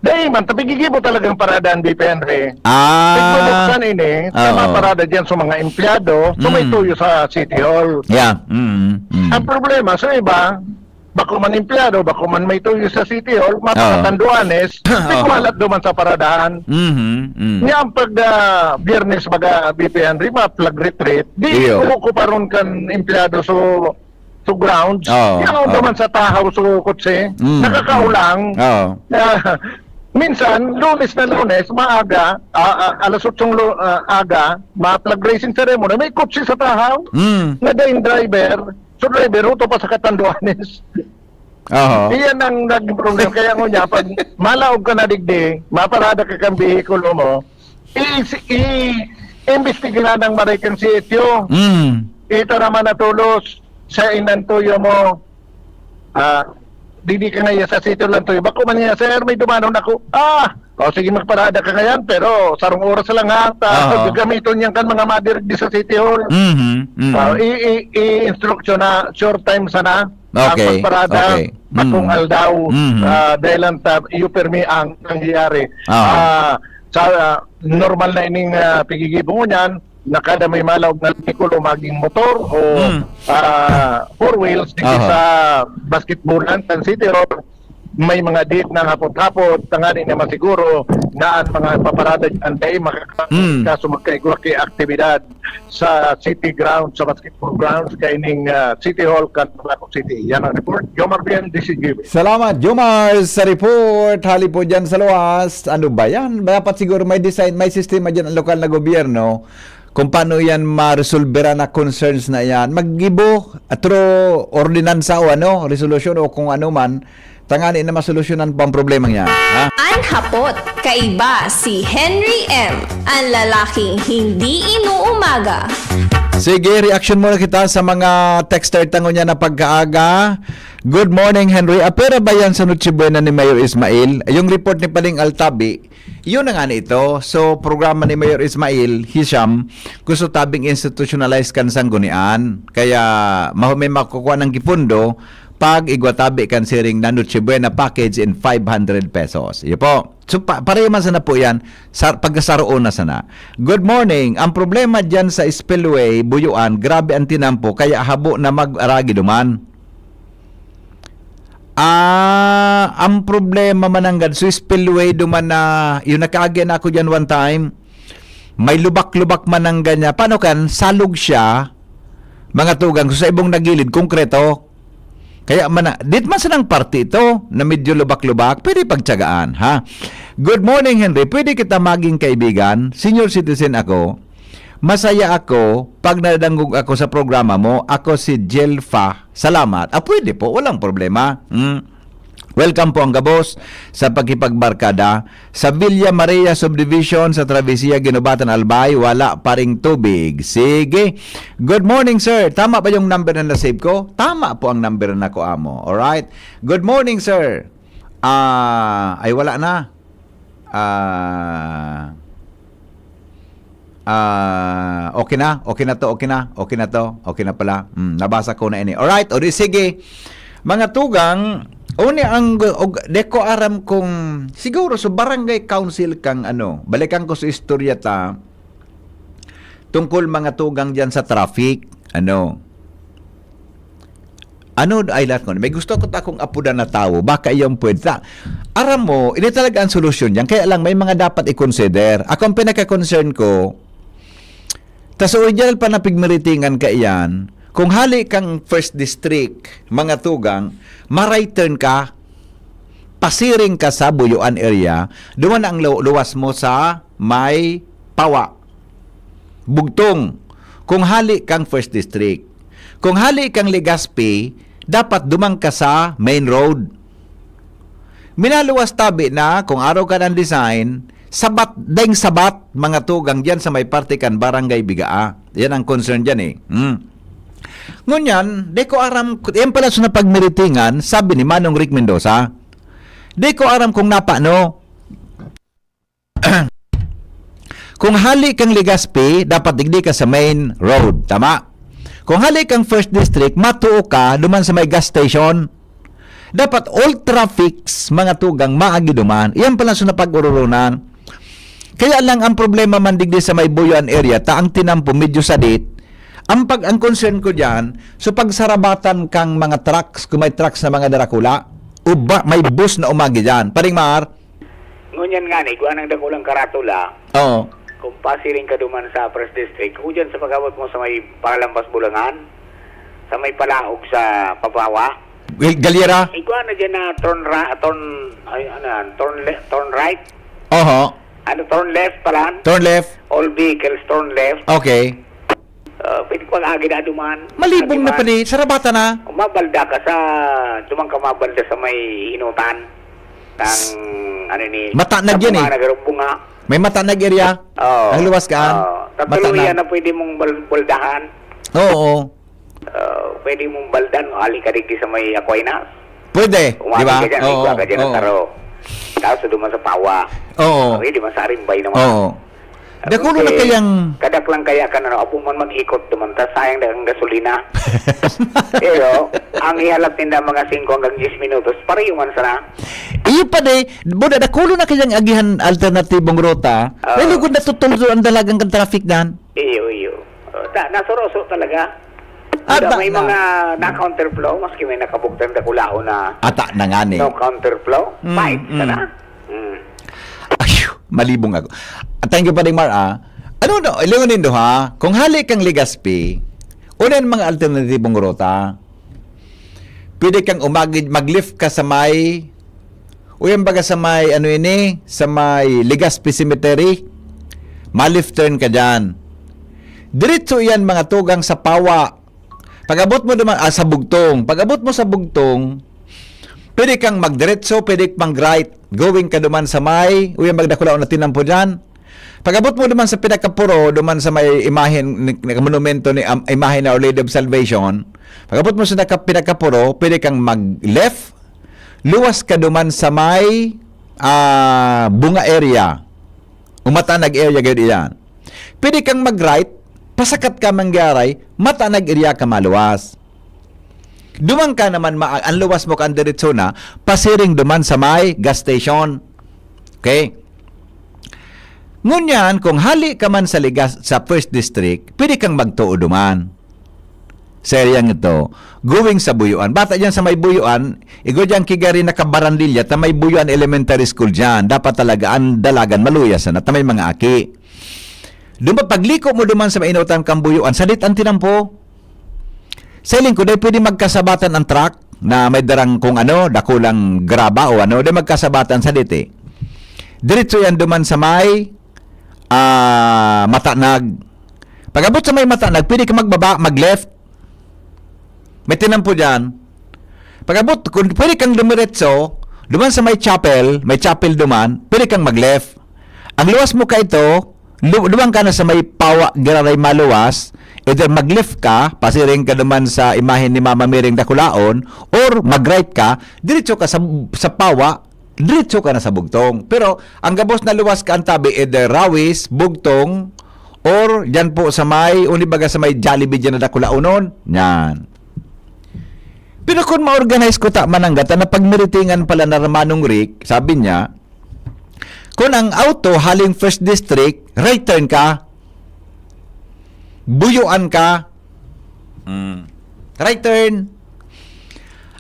Dahil man, tabi gigibo talagang parada ang V P N R. Ah. Nagbubuksan ini, sa mga Oo. parada dyan sa mga empleyado, sa may Mm. tuyo sa City Hall. Yeah. Mm, mm. Ang problema, sa iba, bako man empleyado, bako man may tuyo sa City Hall, Oo. mapakatanduanes, Oo. nagwalat duman sa paradahan. Mhm, mm. Nga ang pag ah, Biyernes, baga V P N R, ma-flag retreat, di Iyo. kumukuparon kan empleyado so, so grounds. Oo, Yan ang oo. duman sa tahaw, so kotse, Mm. nakakaulang. Oo. Ah, minsan, Lunes na Lunes, maaga, ah, ah, alas otsong lu- ah, aga, ma-flag raising ceremony, may kotse sa tahaw, Mm. na daing driver, so driver, huto pa sa Catanduanes. Oho. Iyan ang naging problema. Kaya ngunyan, pag malaog ka na digdi, maparada ka kang behikulo mo, i, i, Imbestigahan ng Marikina Sitio. Mm. Ito naman na tulos sa inantuyo mo. Ah, didi ka na iya sa sitio lang tuyo. Bako man niya, "Sir, may dumanon ako." Ah! O sige, magparada ka ngayon, pero sarong oras lang ha. Ta, Ah. gagamiton niyan kan mga madirigdi sa City Hall. Mhm, mhm. Ah, i, i, i-instruction na short time sana ang Okay, pagparada, okay. bakong Mm. aldaw, Mhm. ah, dahil lang ta, iyo pirmi ang nangyayari. Ah. Ah, sa, ah, normal na ining, ah, pigigibong niyan, na kada may malaog na vehikulo, maging motor o, Hmm. ah, four wheels, digdi Aha. sa basketballan, kan City Hall, may mga date na hapot-hapot, tangani na masiguro na ang mga paparada dyan ay makaka-, Hmm. kaso magkaigwa kay aktibidad sa city ground, sa basketball grounds, kaining, ah, City Hall, kan Tabaco City. Yan ang report. Jomar Bien, D C G B. Salamat, Jomar, sa report. Hali po dyan sa luwas. Ano ba yan? Dapat siguro may design, may sistema dyan ang lokal na gobyerno kung paano yan maresolbera na concerns na yan. Maggibo through ordinansa o ano, resolusyon o kung ano man, tangani na masolusyonan po ang problema niya. Ha? An hapot, kaiba si Henry M, ang lalaking hindi inuumaga. Sige, reaction muna kita sa mga texter tango niya na pagkaaga. Good morning, Henry. Apera ba yan sa Noche Buena ni Mayor Ismail? Yung report ni Paling Altabi, yun na nga na ito. So, programa ni Mayor Ismail, Hisham, gusto tabing institutionalize kan sanggunian. Kaya, mahu-, may makukuha ng gipundo pag igwa tabi kan siring na Noche Buena package in five hundred pesos. Iyo po. So, pa, pareho man sana po yan. Sa, pagkasaroon na sana. Good morning. Ang problema dyan sa spillway, Buyuan, grabe ang tinampo, kaya habo na mag-aragi duman. Ah, ang problema mananggad, so spillway duman na, yung nakaagi na ako dyan one time, may lubak-lubak mananggad niya. Paano kan? Salog siya, mga tugang, so sa ibong nagilid, konkreto. Kaya mana-, dit man sanang parte ito na medyo lubak-lubak, pwede pagtsagaan, ha? Good morning, Henry. Pwede kita maging kaibigan? Senior citizen ako. Masaya ako pag nadangog ako sa programa mo. Ako si Jelfa. Salamat. Ah, pwede po. Walang problema. Hmm. Welcome po ang gabos sa pakipagbarkada. Sa Villa Maria Subdivision, sa Traviesia, Guinobatan, Albay, wala pa ring tubig. Sige. Good morning, sir. Tama ba yung number na na-save ko? Tama po ang number na ko amo. Alright. Good morning, sir. Ah, ay, wala na. Ah, ah, okay na? Okay na to? Okay na? Okay na to? Okay na pala. Hmm, nabasa ko na ini. Alright, o di sige. Mga tugang, uni ang, og, di ko aram kung, siguro sa barangay council kang ano, balikan ko sa istorya ta, tungkol mga tugang dyan sa traffic, ano, ano, ay, lahat ko, may gusto ko ta akong apudan na tawo, baka iyong pwede ta. Aram mo, ini talaga ang solusyon dyan, kaya lang may mga dapat i-consider. Ako, ang pinaka-concern ko, ta sa original pa na pigmiritingan ka iyan, kung hali kang first district, mga tugang, ma-right turn ka, pasiring ka sa Buyuan area, duman ang lu-, luwas mo sa may Pawa, Bugtong, kung hali kang first district. Kung hali kang Legazpi, dapat duman ka sa main road. Minaluwas tabi na kung araw ka ng design, sabat, daing sabat, mga tugang dyan sa may parte kan Barangay Bigaa. Yan ang concern dyan eh. Hmm. Ngunyan, di ko aram, yan pala sa napagmiritingan, sabi ni Manong Rick Mendoza. Di ko aram kung napano. Kung hali kang Legazpi, dapat digdi ka sa main road. Tama? Kung hali kang first district, matuo ka, duman sa may gas station. Dapat all traffics, mga tugang, maagi duman. Iyan pala sa napag-ururunan. Kaya lang ang problema man digdi sa may Buyuan area, ta ang tinampo medyo sadit. Ang pag-, ang concern ko diyan, so pagsarabatan kang mga trucks, kung may trucks na mga darakula, o ba, may bus na umagi diyan. Paring Mar? Ngunyan nga ni, igwa nang dakulang karatula. Oo. Kung pasiring ka duman sa First District, o dyan sa pag-abot mo sa may Palalampas Bulangan, sa may palaog sa Papawa. Gal-, Galyera? Igwa na dyan na turn ra-, turn, ay, ano yan, turn le-, turn right? Oho. Ano, turn left pala? Turn left. All vehicles turn left. Okay. Ah, pwede ko mag-agi na duman. Malibong na pala eh. Sarabata na. Kung mabalda ka sa, duman ka mabalda sa may inutan. Tang, ano ni, Matanag sa yan bunga, eh. Nagarong bunga. May Matanag area? Oo. Ang luwas kaan? Oo. Tatlo Matanag. Yan na pwede mong bal- baldahan. Oo. Uh, pwede mong baldan, hali ka digdi sa may Aquinas. Pwede, di Umati ba? ka dyan, Oo. igwa ka dyan, Oo. Taro. Tapos duman sa Pawa. Oo. Pwede man sa Arimbay naman. Oo. Dakul na kayang Kadak lang kaya ka na, apo man mag-ikot duman, ta sayang na ang gasolina. Pero, ang ihalap ninda mga singko hanggang diyes minutos, pareho man sana. Iyo pa de, buda, dakul na kayang agihan alternatibong ruta. Oo. Pero kung natutuldo ang dalagang kan traffic dan. Iyo, iyo. Uh, da, nasuroso talaga. Ah, Buda, da- may da- mga na-counterflow, maski may nakabugtang dakulaon na Ata na nga ni. No counterflow. Mm, Fight mm. sana. Mm. Ay, malibong ako. Thank you, Padre Mar, ah. Ano, no, lingon nindo, ha? Kung hali kang Legazpi, unan mga alternatibong ruta. Pwede kang umagid, mag-left ka sa may, o yan baga sa may, ano ini, sa may Legazpi Cemetery. Ma-left turn ka dyan. Diretso yan, mga tugang sa Pawa. Pag-abot mo duman, ah, sa Bugtong. Pag-abot mo sa Bugtong, pwede kang magdiretso, pwede mag-right. Going ka duman sa may, uyan magdakulaw na tinampo dyan. Pag-abot mo duman sa pinakapuro, duman sa may imahen, ni, ni, monumento ni, am- imahen na Our Lady of Salvation. Pag-abot mo sa naka, pinakapuro, pwede kang mag-left. Luwas ka duman sa may, ah, Bunga area. Umatanag area gayud iyan. Pwede kang mag-right, pasakat ka manggaray, Matanag area ka maluwas. Duman ka naman, ma- ang luwas mo kan diretso na, pasiring duman sa may gas station. Okay? Ngunyan, kung hali ka man sa Ligas, sa First District, pwede kang magtuo duman. Sa area ito, going sa Buyuan. Bata dyan sa may Buyuan, igwa dyan kigari nakabarandilya, ta may Buyuan Elementary School dyan. Dapat talaga ang dalagan maluya sana, ta may mga aki. Duman, pagliko mo duman sa mainutan kang Buyuan, sadit ang tinampo. Sa lingkod, ay pwede magkasabatan ang truck na may darang kung ano, dakulang graba o ano, di magkasabatan sa diti. Diretso yan duman sa may, ah, Matanag. Pag-abot sa may Matanag, pwede ka magbaba, mag-left. May tinampo dyan. Pag-abot, kung pwede kang dumiretso, duman sa may chapel, may chapel duman, pwede kang mag-left. Ang luwas mo ka ito, lu- duman ka na sa may Pawa, Giraray maluwas, either mag-left ka, pasiring ka duman sa imahen ni Mama Miring Dakulaon, or mag-right ka, diretso ka sa, sa Pawa, diretso ka na sa Bugtong. Pero, ang gabos na luwas ka ang tabi, either Rawis, Bugtong, or dyan po sa may, uni baga sa may Jollibee dyan na Dakulaonon. Yan. Pero kung ma-organize ko ta mananggata na pagmiritingan pala na Manong Rick, sabi niya, kung ang auto haling First District, right turn ka. Buyuan ka. Mm. Right turn.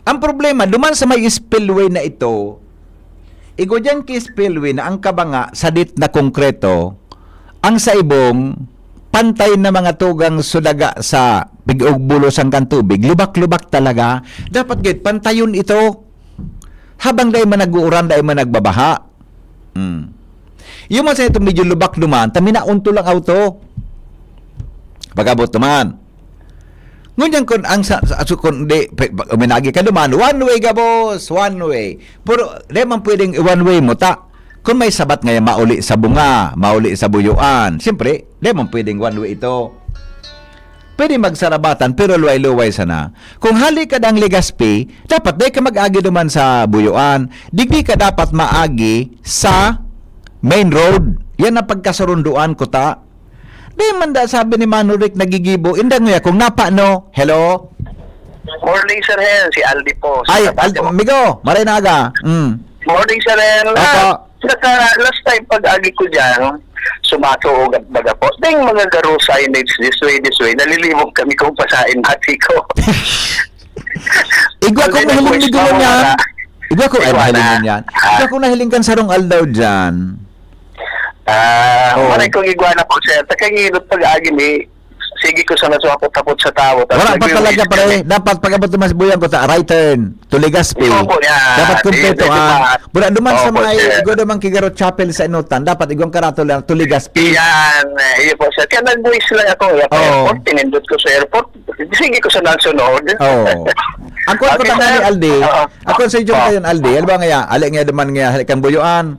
Ang problema, duman sa may spillway na ito, igwa dyan ki spillway na ang kabanga sadit na konkreto, ang sa ibong pantay na mga tugang sudaga sa pig-ugbulo sang kan tubig, lubak-lubak talaga. Dapat gayud pantayon ito. Habang dai man nag-uuran, dai man nagbabaha. Mm. Yung man sa ito, medyo lubak duman, ta minaon to lang auto. Pag-abot naman. Ngunyan kun ang sa, sa so, kun di, pe- pag uminagi ka duman, one way gabos, one way. Pero di man pwedeng one way mo ta. Kung may sabat nga mauli sa Bunga, mauli sa Buyuan, siyempre, di man pwedeng one way ito. Pwede magsarabatan pero luway-luway sana. Kung hali ka dang Legazpi, dapat di ka mag-agi duman sa Buyuan. Digdi ka dapat maagi sa main road. Yan ang pagkasurunduan ko ta. Di man da sabi ni Mano Rick nagigibo. Indang niya kung napa no. Hello? Morning, Sir Hen. Si Aldi po. Ay, Sa Tabaco. Al- amigo, maray na aga. Mm. Morning, Sir Hen. Opo. Ah, saka last time pag-agi ko dyan, sumato o baga po. Ding mga garo signage this way, this way. Nalilibog kami kung pasain hati ko. Igwa ko Hindi na nahiling po, ni Dulon isama yan. na. Igwa ko, ay, Igwa nahiling na. yun yan. Ah. Igwa ko nahiling kan sarong aldaw dyan. Ah, Oo. Maray kong igwa na po, sir. Takangilot pag-agi ni, sige ko sa naswapot-tapot sa tao. Tapos Wala pa nagwi-wait talaga, pare. kami. Dapat pag-abot naman sa Buyan ko, ta, right turn to Legazpi. Opo, yan. Dapat kumpleto, Di- di ah. ba? Wala duman sa Opo, mga sir. igwa naman kigaro chapel sa Inutan. Dapat igwang karato lang to Legazpi. Yan, eh, iyo po, sir. Kaya nag-wish lang ako. Yung Oo. airport, pinindot ko sa airport. Sige ko sa nasunod. Oo. Ang kuwan ko Okay, tanga ni sir. Aldi, Oo. ang kuwan sa inyo Oo. kayo, Aldi, alam ba nga, ali nga duman nga, hali kang Buyuan.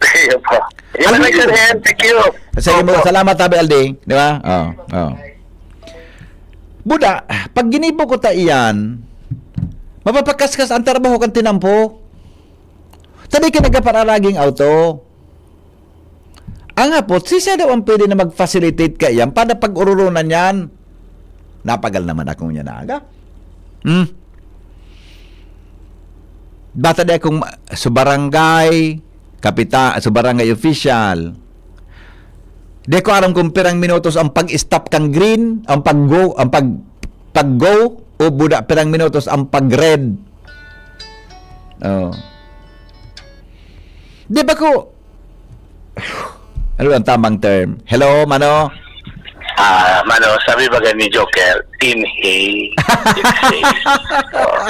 Sige po. Yun lang, Sir Hen. Thank you. Sige mo, salamat, Tabi Aldi. Di ba? Oo, oo. Buda, pag ginibo ko ta iyan, mapapakaskas ang trabaho kan tinampo. Tabi ka nagkapararaging auto. Ang hapot, si siya daw ang pwede na mag-facilitate kaiyan para pag-ururunan yan. Napagal naman akong yan na aga. Hmm. Bata di akong ma-, sa barangay, kapita-, sa barangay official. Di ko aram kung pirang minutos ang pag-stop kang green, ang pag-go, ang pag-, pag-go, o buda pirang minutos ang pag-red. Oh. Di ba ko, ano ang tamang term? Hello, mano? Ah, mano, sabi ba ni Joker, inhale, exhale. Oh.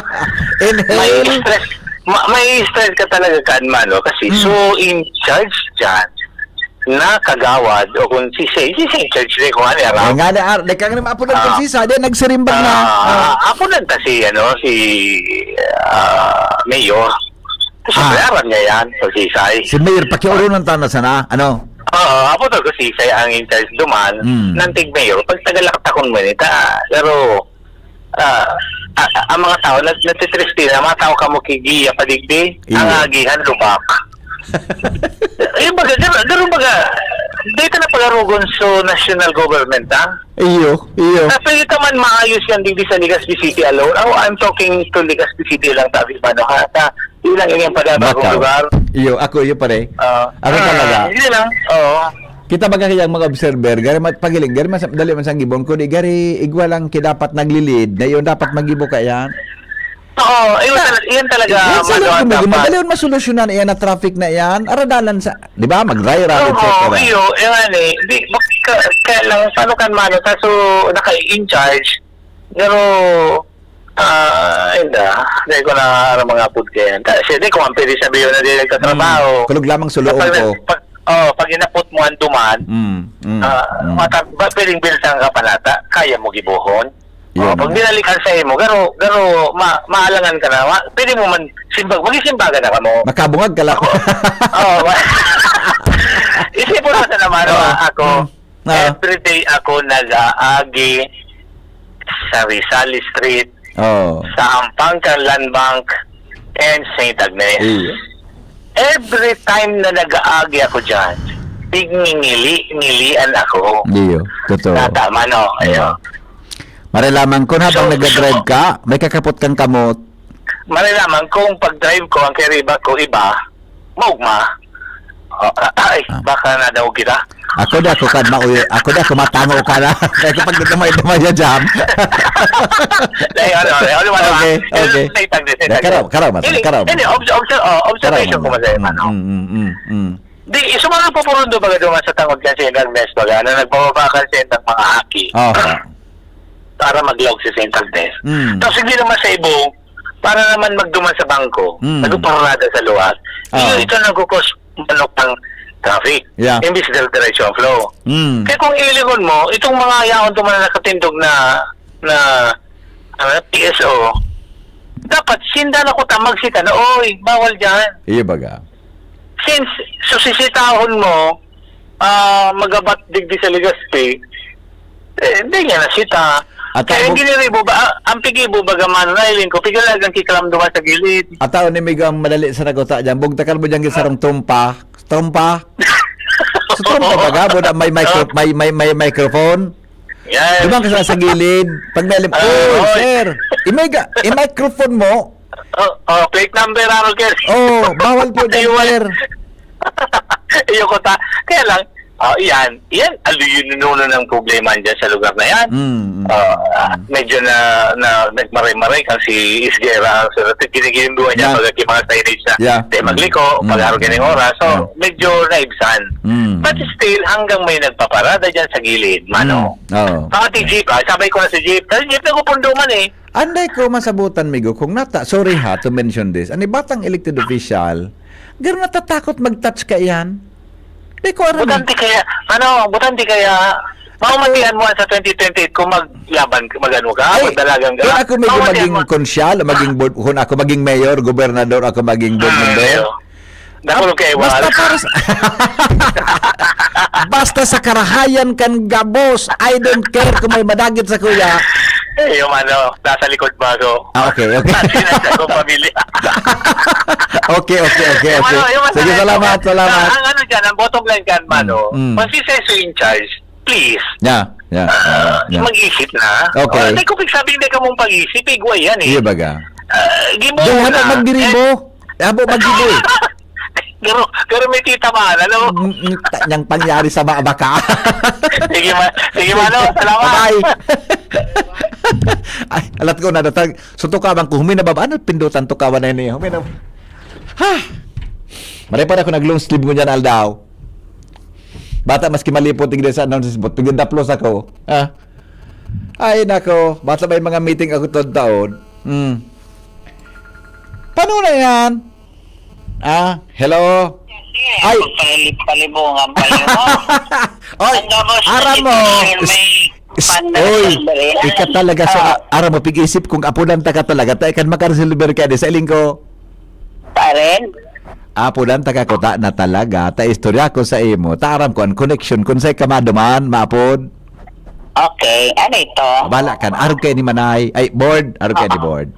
Inhale. May stress, ma-, may stress ka talaga kan, mano, kasi Mm. so in charge dyan na kagawad o kung si Sey, si Sey in charge rin kung ano, Ay, nga na, ar-, di ka nga naman apo ng Ah. konsisa, di, nagsirimbang na. Ah, Ah. apo lang kasi, ano, si, ah, Mayor. Siyempre, Ah. aram niya yan, sa Sisay. Si Mayor, pakiurunan ta na sana, ano? Oo, apo to, si Sisay ang in charge duman, Mm. ng tig Mayor. Pag tagalaktakon mo nita, pero, ah, a-, a-, ang mga tao, nag-, natitriste na, mga tao kamo kigiya, padigdi, Iyo. ang agihan, lubak. Yung baga, garo, garo baga, dito na pagarugon sa national government, ha? Iyo, iyo. Sa pwede ka man maayos yan, digdi sa Legazpi City alone. Oh, I'm talking to Legazpi City lang, sabi ba, no? Ha? Sa ilang inyong padabagong Bakaw. lugar. Iyo, ako, iyo pare. Ah, Ako ah, talaga. Hindi lang, oo. Kita baga kayang mga observer, gari mat-, pagiling, gari mas, dali man sa gibon, kundi gari igwa lang ki dapat naglilid, na yun dapat magibo ka yan. Oo, ayun Ah, talaga, yun talaga, yan sa mano, loob ang ko, dapat. Madali yun masolusyonan, yan na traffic na yan, aradalan sa, di ba, mag-dry run, Oo, et cetera. iyo, yan nga eh. Di, bak-, ka-, kaya lang, paano kan mano, kaso naka-in charge, pero, ah, hindi, dahil ko na aram mga food kaya yan. Kasi di ko man pwede sabihin na di nagtatrabaho. Mm, kulog lamang sa loob Kapag ko. nag-, pag, oh, pag inapot mo ang duman, Mm, mm, ah, mm. mata-, ba, pwedeng bilsan ka pa nata, kaya mo gibuhon. Yun Oh, pag na. binalikan sa imo, garo, garo, ma-, maalangan ka na, ma-, pwede mo man, simbag, maging simbagan na ka mo. Makabungag ka lang. Ako, oh, ma-, isipon mo sa naman, Oo. ah, ako, Mm. Oo. everyday ako nag-aagi sa Rizal Street, Oo. sa Ampang Land Bank, and Saint Agnes. Iyo. Every time na nag-aagi ako dyan, tingingili-ngilian ako. Iyo, totoo. Tama, no? Iyo. Iyo. Maray lamang, kung habang So, nagdadrive so, ka, may kakapot kang kamot. Maray lamang, kung pag-drive ko, ang kiriba ko iba, maugma. Oh, ay, Ah. baka na daw kita. Ako di ako kan mauyo, ako di ako matango ka na. Kaya kapag nagdamay-damay ya jam. Dahil ano, ano, ano, ano, Okay, ano, okay. Saint Agnes, Saint Agnes. Karaw, karaw, mas, Hindi, karaw, hindi, mas. obs-, obs-, oh, observation Karaw, ko, mas. mas, eh, ano. Mm, mm, mm, mm. Di, sa mga papurundo baga duman sa tangod kan Saint Agnes, baga, na nagbababa kan Saint ang mga aki. Aha. Para maglaog si Saint Agnes. Mm. Tapos hindi naman sa ibong, para naman magduman sa bangko, Mm. nagpaparada sa luwas. Ah. Iyo, ito nagkukos manok ng traffic. Yeah. Imbis dire-diretso ang flow. Mm. Kaya kung ilingon mo, itong mga yaon to mga nakatindog na, na, ano, P S O, dapat sinda na kuta magsita na, "Oy, bawal dyan." Iyo baga. Since, so sisitahon mo, ah, magabat digdi sa Legazpi, eh, hindi niya nasita. At Kaya ang ang bug- giniribo ba, ah, ang pigibo baga man, nailing ko, pigalagan kiklam duman sa gilid. At tao ni Migo ang madali sa naguta dyan. Bugtakan mo dyan yung sarong trumpa. Trumpa? Sa trumpa baga, buda may micro-, Ah. may, may, may microphone. Yan. Duman ka sa, sa gilid. Pag may alam, Ah, "Oy, oy. sir, imay ga-, i-microphone mo." Oh, oh, plate number, ano, sir? Oh, bawal po dyan, Ayun. sir. Ayoko ta-, kaya lang, ah, yan, yan, aliw yun, nuno ng problema dyan sa lugar na yan. Mm, mm, Ah, mm. medyo na, na, nagmaray-maray kasi isgera, so, ginigilinduhan niya Yeah. pag yung mga signage na, Yeah. "Di, magliko, Mm, pag-araw mm, ganyan oras." So, yeah. medyo naibsan. Mm, But mm. still, hanggang may nagpaparada dyan sa gilid, mano. Mm, oo. Pati jeep, ah, sabay ko na si jeep. Kasi jeep, nagpupundo man eh. Anday ko masabutan, migo, kung nata-, sorry ha, to mention this. Ani batang elected official, garo natatakot mag-touch kaiyan. Di ko aram eh. Butante kaya, ano, butante kaya, maumatian mo sa twenty twenty-eight kung maglaban, mag-ano ka, Ay, magdalagan ka. kung ako may Maumatian maging mo. konsyal, maging board, kung ako maging mayor, gobernador, ako maging board Ah, member. ayo. Nakulog kay Basta Iwan. para sa, basta sa karahayan kan gabos, I don't care kung may madagit sa kuya. Eh, yung ano, nasa likod ba ako? Ah, okay, okay. Kasi nasa akong pamilya. Okay, okay, okay, Yung okay. ano, yung Sige, masakit salamat, ko. salamat. Ang, ang ano dyan, ang bottom line dyan, Mm, mano, mm. kung si Seso in charge, please, Yeah, yeah, ah, yeah, yeah. mag-isip na. Okay. Oh, hindi ko pagsabi, hindi ka mong pag-isip, igwa yan eh. Iya baga. Ah, gibo Doon mo haba na. magdiribo. Eh, Habo magdiribo. Pero, pero may tita man, ano? Mm, mm, ta-, niyang pangyari sa mga baka. Sige, ma-, sige, mano. Salamat. Bye-bye. Ay, alat ko na datang. So, tukawan ko, huminababa. Ano, pindutan, tukawan na yun eh. Huminab-, ha? Maray pa na ako nag-long sleeve ngunyan aldaw. Bata, maski malipot, tigda sa announcers board, tigda daplos ako. Ha? Ay, nako. Bata, may mga meeting ako taon-taon. Hmm. Paano na yan? Ah, hello? Ay. Pagpalibungan pa yun, oh. Oy, Ang gabos na aram mo. sitwasyon, may Is-, panda oy, sa barihan. ika talaga sa Ah. a-, aram mo, pig-isip kung apunan ta ka talaga, ta ikan makaresolver ka di sa iling ko. Paren? Apunan ta ka kuta na talaga, ta istorya ko sa imo, ta aram ko ang connection, kung sa'y ka maduman, maapod. Okay, ano ito? Bala kan, arog kayo ni Manay, ay, board, arog kayo ni Oo. board.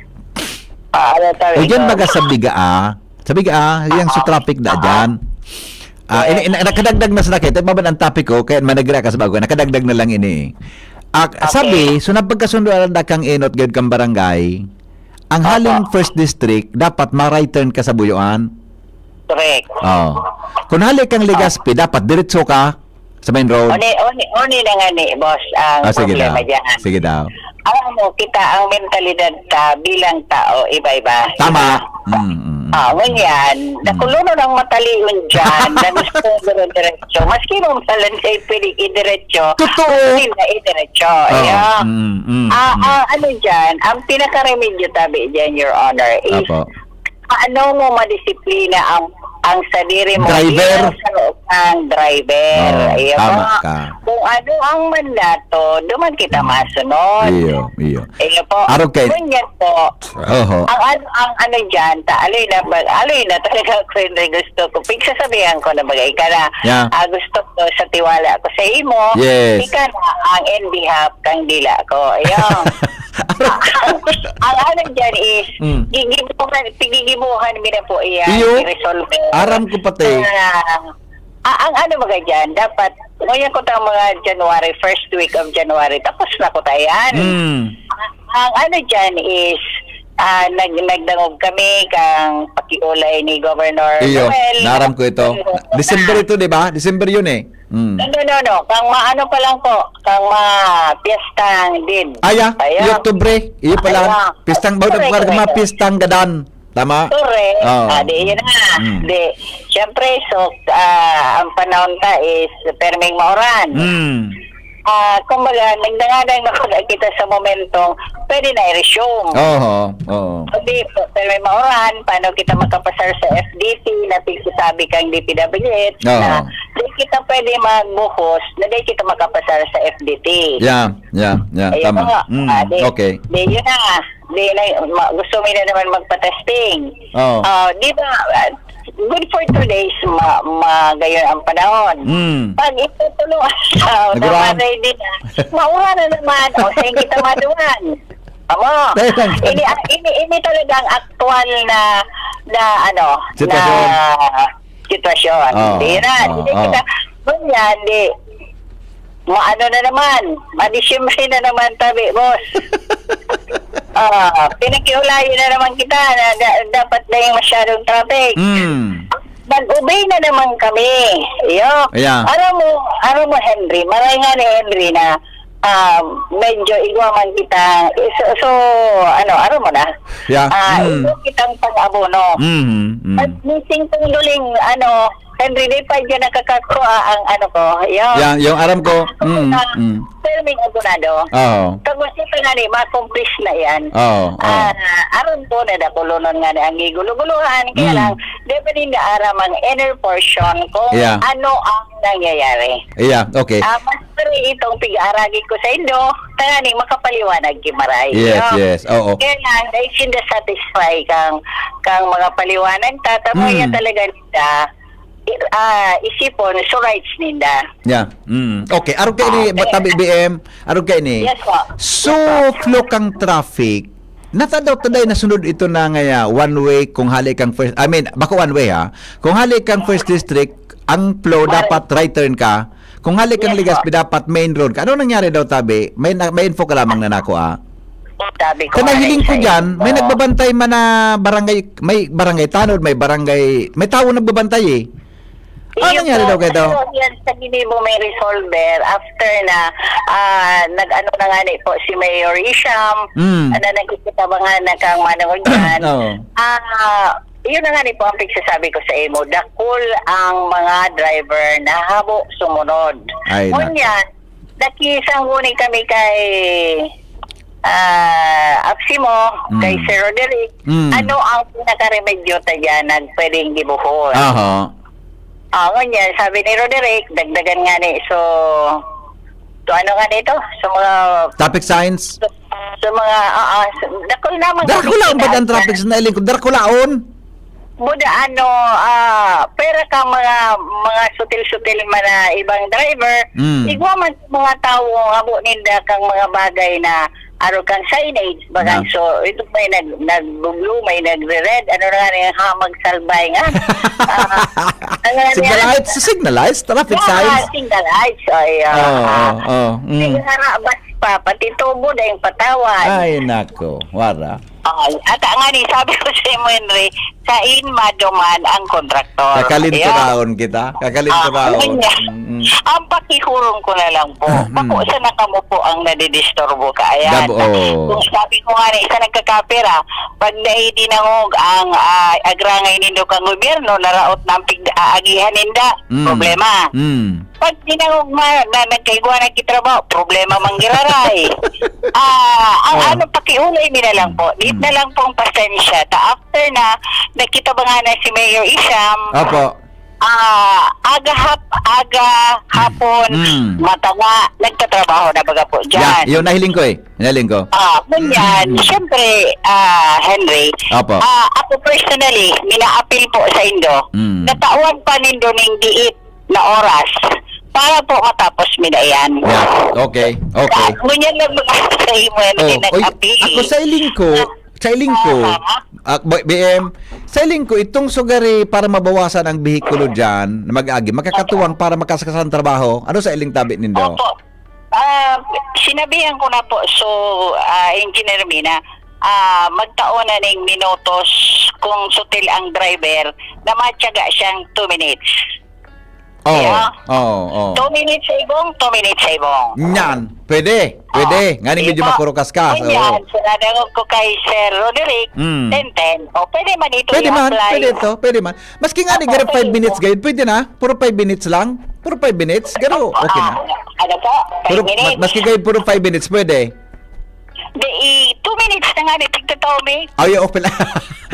Ah, ano ito, O, dyan ito? baga sa biga, ah. Sa biga, ah, yung sa Oo. traffic na Oo. dyan. Ah, Yes. ini, ina-, nakadagdag na sa nakita, iba man ang topic ko, kaya managra ka sa bago, nakadagdag na lang ini. Ah, Okay. sabi, so napagkasundoan na kang enot gayud kang barangay, ang Opo. haling first district, dapat ma-right turn ka sa Buyuan. Correct. Oh. Kung hali kang Legazpi, dapat diretso ka sa main road. Oni, oni, oni na nga ni, boss, ang Ah, sige problema daw. dyan. Sige daw. Alam mo, kita ang mentalidad ta bilang tao, iba-iba. Tama. Mm, mm, mm. Ah, ngunyan, Mm. nakulonon ang matalion dyan, na gusto dire-diretso. Maski mo masalan siya pwede idiretso, Totoo. hindi na idiretso. Oh, Yeah. mm, mm, Ah, mm. ah, ano dyan, ang pinakaremedyo tabi dyan, Your Honor, is Apo. paano mo madisiplina ang, ang sadiri mo Driver. bilang sa loob ng driver? Oo, Iyo tama po. ka. Kung ano ang mandato, duman kita Mm. masunod. Iyo, iyo. Iyo po. Arog kay Ngunyan po, Oho. ang ano, ang ano dyan, ta, aloy na, ba-, aloy na talaga ako, Henry, gusto ko. Pigsasabihan ko na bagay ka na, Yeah. ah, gusto ko sa tiwala ko sa imo, Yes. ika na ang in behalf kang dila ko. Ayun. Ang ano dyan is, Mm. gigibuhan, pigigibuhan mi na po iyan, Iyo, i-resolve. aram ko pati. Ah, ah, ang ano baga dyan, dapat, ngayon ko tang mga January, first week of January, tapos na ko ta yan. Mm. Ang, ang ano dyan is, ah, nag-, nagdangog kami kang pakiulay ni Governor Iyo, Noel. naaram ko ito. December ito, di ba? December yun eh. Mm. No, no, no, no. Kang maano pa lang po, kang ma-piyestang din. Aya, Aya. iyo Oktubre, iyo pala. Aya. Pistang bago Correct, na correct. pistang gadan. Tama? Correct. Oo. Ah, di, yun na. Mm. Di, siyempre, so, ah, ang panahon ta is perming mauran. Mm. Ah, kumbaga, nagdangadang na kita sa momentong pwede na i-resume. Oho, oo. Hindi po, pero may mauran, paano kita makapasar sa F D T na pigsasabi kang D P W H Oo. na di kita pwede magbuhos na di kita makapasar sa F D T. Yeah, yeah, yeah. Ayun Tama. po. Mm, Ah, di, okay. di, yun na. Di na, ma-, gusto mo na naman magpa-testing. Oo. Ah, di ba, ah, good for two days, ma-, magayon ang panahon. Mm. Pag itutuloy, ah, Nagurang. naman, ready na. Mauran na naman. O, saan kita maduman? Amo. Teka lang. Ini, ini, ini talagang aktual na, na, ano, Sitwasyon. na sitwasyon. Oo, Di na, oo, di oo. kita, ganyan, di, maano na naman, madisyembre na naman tabi, boss. Ah, pinakiulayan na naman kita na da- dapat na yung masyadong traffic. Mm. Nag-obey na naman kami. Iyo. Yeah. Alam mo, alam mo, Henry, maray nga ni Henry na ah, medyo igwa man kita. So, so ano, aram mo na? Yeah. Ah, Mm. igwa kitang pag-abono. Mm. Mm. At missing kong duling, ano, Henry, di pa dyan nakakakua ang ano ko. Yung, Yan, yung aram ko. Mm. na Mm. Perming abonado. Oo. Pag gusto ka nga ni, ma-accomplish na yan. Oo. Oo. Ah, aron po na dakulonon nga na ang giguluguluhan. Kaya Mm. lang, di ba din aram ang inner portion kung Yeah. ano ang nangyayari? Yeah, okay. Ah, mas pare itong pig-aaragi ko sa indo, kaya ni makapaliwanag ki Maray. Yes, No? Yes. Oo. Kaya nga, dahil sinda satisfy kang, kang mga paliwanag, tatamo Mm. niya talaga ninda, i- ah, isipon, so rights ninda. Yeah. Mm. Okay. Arog kayo ni Ah, Tabi B M. Arog kayo ni. Yes po. So, flow kang traffic. Natadaw taday na sunod ito na ngaya one way kung hali kang first, I mean, bako one way ha. Kung hali kang first district, ang flow Correct. Dapat right turn ka. Kung hali kang Yes, Legazpi, po. Dapat main road ka. Ano nangyari daw tabi? May na, may info ka lamang na nako ah. Sabi ko, Sa nahiling ko sa diyan, may info. Nagbabantay man na barangay, may barangay tanod, may barangay, may tao nagbabantay eh. Ano Yung nangyari po, daw kayo daw? Ano, yan sa Ginibo may resolver after na ah, nag-ano na nga ni po si Mayor Isham Mm. na nagkikitabangan na kang manungod dyan. Oo. Ah, yun na nga ni po ang pagsasabi ko sa imo. Dakul ang mga driver na habo sumunod. Ay, Ngunyan, nakisangguni kami kay ah, Apsimo, Mm. kay Sir Roderick. Mm. Ano ang pinakaremedyo ta dyan na pwedeng gibuhon? Aha. Ah, ngunyan, sabi ni Roderick, dagdagan nga ni, so, so ano nga nito? So mga, Traffic signs? so mga, ah, ah, so, dakul naman. Dakulaon ba ang traffic sa nahiling ko? Dakulaon? Buda ano, ah, pera kang mga, mga sutil-sutil man na ibang driver, Mm. igwa man sa mga tawo, abo ninda kang mga bagay na aro kang signage, bagang Na. So, ito may nag, nag-blue, may nagre-red, ano na nga yung hamag salbay nga. Ah, ano nga Signal yan? lights? Signal lights? Traffic Yeah, signs? Signal lights, ay, ah, Oo, ah, oo, mm. Sige, harabas pa, pati tubo na yung patawad. Ay, nako. Wara. Ay, at nga ni, sabi ko sa imo, Henry, sa in maduman ang kontraktor. Kakalinturaon kita. Kakalinturaon. Ah, yun nga. Mm-mm. Ang pakihurong ko na lang po, Mm. bako sa nakamo po ang nadidisturbo ka. Ayan. Dab-, oo. Kung sabi ko nga na isa nagkakapira, pag naidinangog ang ah, agrangay nindo kang gobyerno, naraot na ang pig-, aagihan ninda, Mm. problema. Mm. Pag dinangog ma, na nagkaigwa na kitrabaho, problema manggiraray. Ah, ang Oh. ano, pakiulay mi na lang po. Di Mm. na lang pong pasensya. Ta after na, nagkita ba nga na si Mayor Isham, Opo. ah, aga hap, aga, hapon, Mm. matanga, nagtatrabaho na baga po dyan. Yeah, yun, nahiling ko eh. Nahiling ko. Ah, ngunyan, Mm. siyempre, ah, Henry, Opo. ah, ako personally, minaapil po sa indo, Mm. natawan pa nindo ning diit na oras para po matapos mi na yan. Yeah, okay, okay. Ah, ngunyan lang mag-, sa imo yan, Oh, oh, oy, nag-apil. Ako sa iling ko, sa iling ko, Aha. ah, B- B M, sa iling ko, itong sugari para mabawasan ang behikulo dyan, na mag-agi, makakatuwang para makasakasan trabaho, ano sa iling tabi nindo? Opo. Ah, sinabihan ko na po, so, ah, Engineer Mina, ah, magtaon na ning minutos kung sutil ang driver na matyaga siyang two minutes. Oo, Yeah. oo, oo. Two minutes sa igong, two minutes sa ibong. Nyan, pwede, pwede. Oo. Nganing medyo Diba? makurukaskas. Ganyan, Oo. so nadangog ko kay Sir Roderick, Mm. ten ten. O, pwede man ito Pwede man, i-apply. pwede ito, pwede man. Maski nga ni Opo, ganyan, five pwede minutes ito. Gayud, pwede na. Puro five minutes lang. Puro five minutes, garo, okay na. Ah, ano po? Five Pero minutes? ma- maski gayud, puro five minutes, pwede. Di, i-, two minutes na nga, di tigtataw, mi. Ay, okay pala.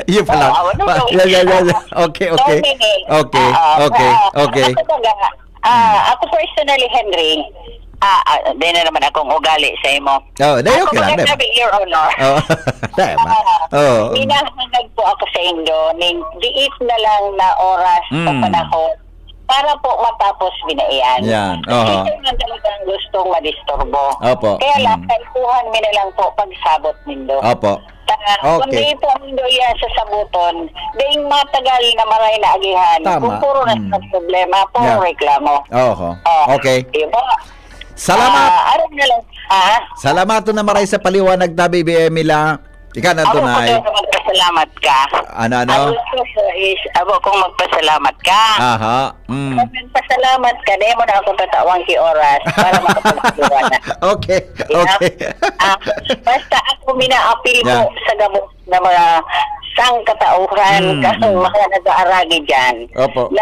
Yun pala. Oo, ano, Pa- ano, yeah, yeah, yeah, yeah. ano, Okay, okay. Two minutes. Okay, Oo, okay, oo. okay. Ako talaga, ah, ako personally, Henry, ah, ah, di na naman akong ugali sa imo. Oh, di, Ako okay lang, baga di ba? sabi, Your Honor. Oh, tama. Ah, Oh. Minahangad po ako sa indo, ning diit na lang na oras sa Mm. panahon para po matapos binaian. Yan, Kasi oho. ito nga talagang gustong madisturbo. Opo. Kaya lang, Mm. kaipuhan mi na lang po pagsabot nindo. Opo. Ta, Okay. Kung di po nindo iyan sasabuton, ding matagal na maray na agihan, Tama. kung puro na Mm. sa problema, puro Yeah. reklamo. Oho. Oh, Okay. Diba? Salamat. Ah, aram na lang. Ah? Salamat na maray sa paliwanag ta, Baby Emila. Ika na. Ako po tunay. Kung magpasalamat ka. Ano, ano? Ako po is, ako kung magpasalamat ka. Aha. Mm. Kung magpasalamat ka, di mo na ako tatawan ki oras para makapagpaliwanag. Okay. Yeah. Okay. Ah, basta ako minaapil po sa gabos na mga sangkatauhan, mm, kang mga nag-aaragi dyan. Opo. Na,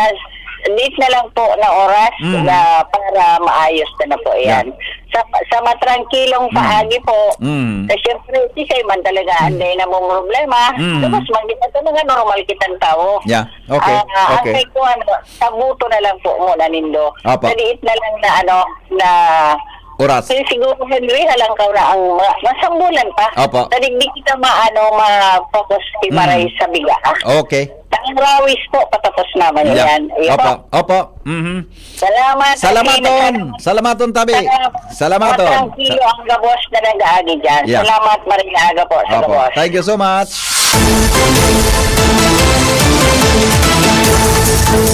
need na lang po na oras, mm, na para maayos na, na po yan. Yeah. Sa, sa matrangkilong, mm, paagi po, mm, eh, siyempre, si Simon talaga, mm, ang dahil namong problema. Mm. Tapos, mag-, ito mga normal kitang tao. Yeah. Okay. Ah, okay. Ang kay ko, ano, sabuto na lang po muna nindo. Opo. Sa liit na lang na, ano, na oras. Kasi siguro, Henry, halangkaw na ang mga, masambulan pa. Opo. Tadigdi kita maano, ma-focus si, mm, Maray sa biga, ah. Okay. Ang rawis po, patapos naman, yeah, yan. Iyo po. Opo, opo. Mhm. Salamat, Salamaton. Athena. Salamaton, tabi. Salamat. Salamaton. Matrangkilo ang gabos na nag-aagi dyan. Yeah. Salamat, Maray na aga po sa, opo, gabos. Thank you so much.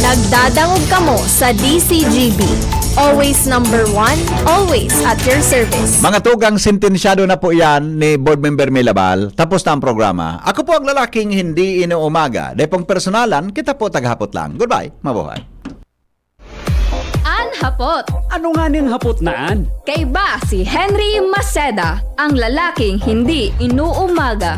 Nagdadangog kamo sa D C G B. Always number one, always at your service. Mga tugang, sentensyado na po yan ni Board Member Milabal. Tapos na ang programa. Ako po ang lalaking hindi inuumaga. Dai pong personalan, kita po taghapot lang. Goodbye. Mabuhay. An hapot. Ano nga ning hapot na an? Kaiba si Henry Maceda, ang lalaking hindi inuumaga.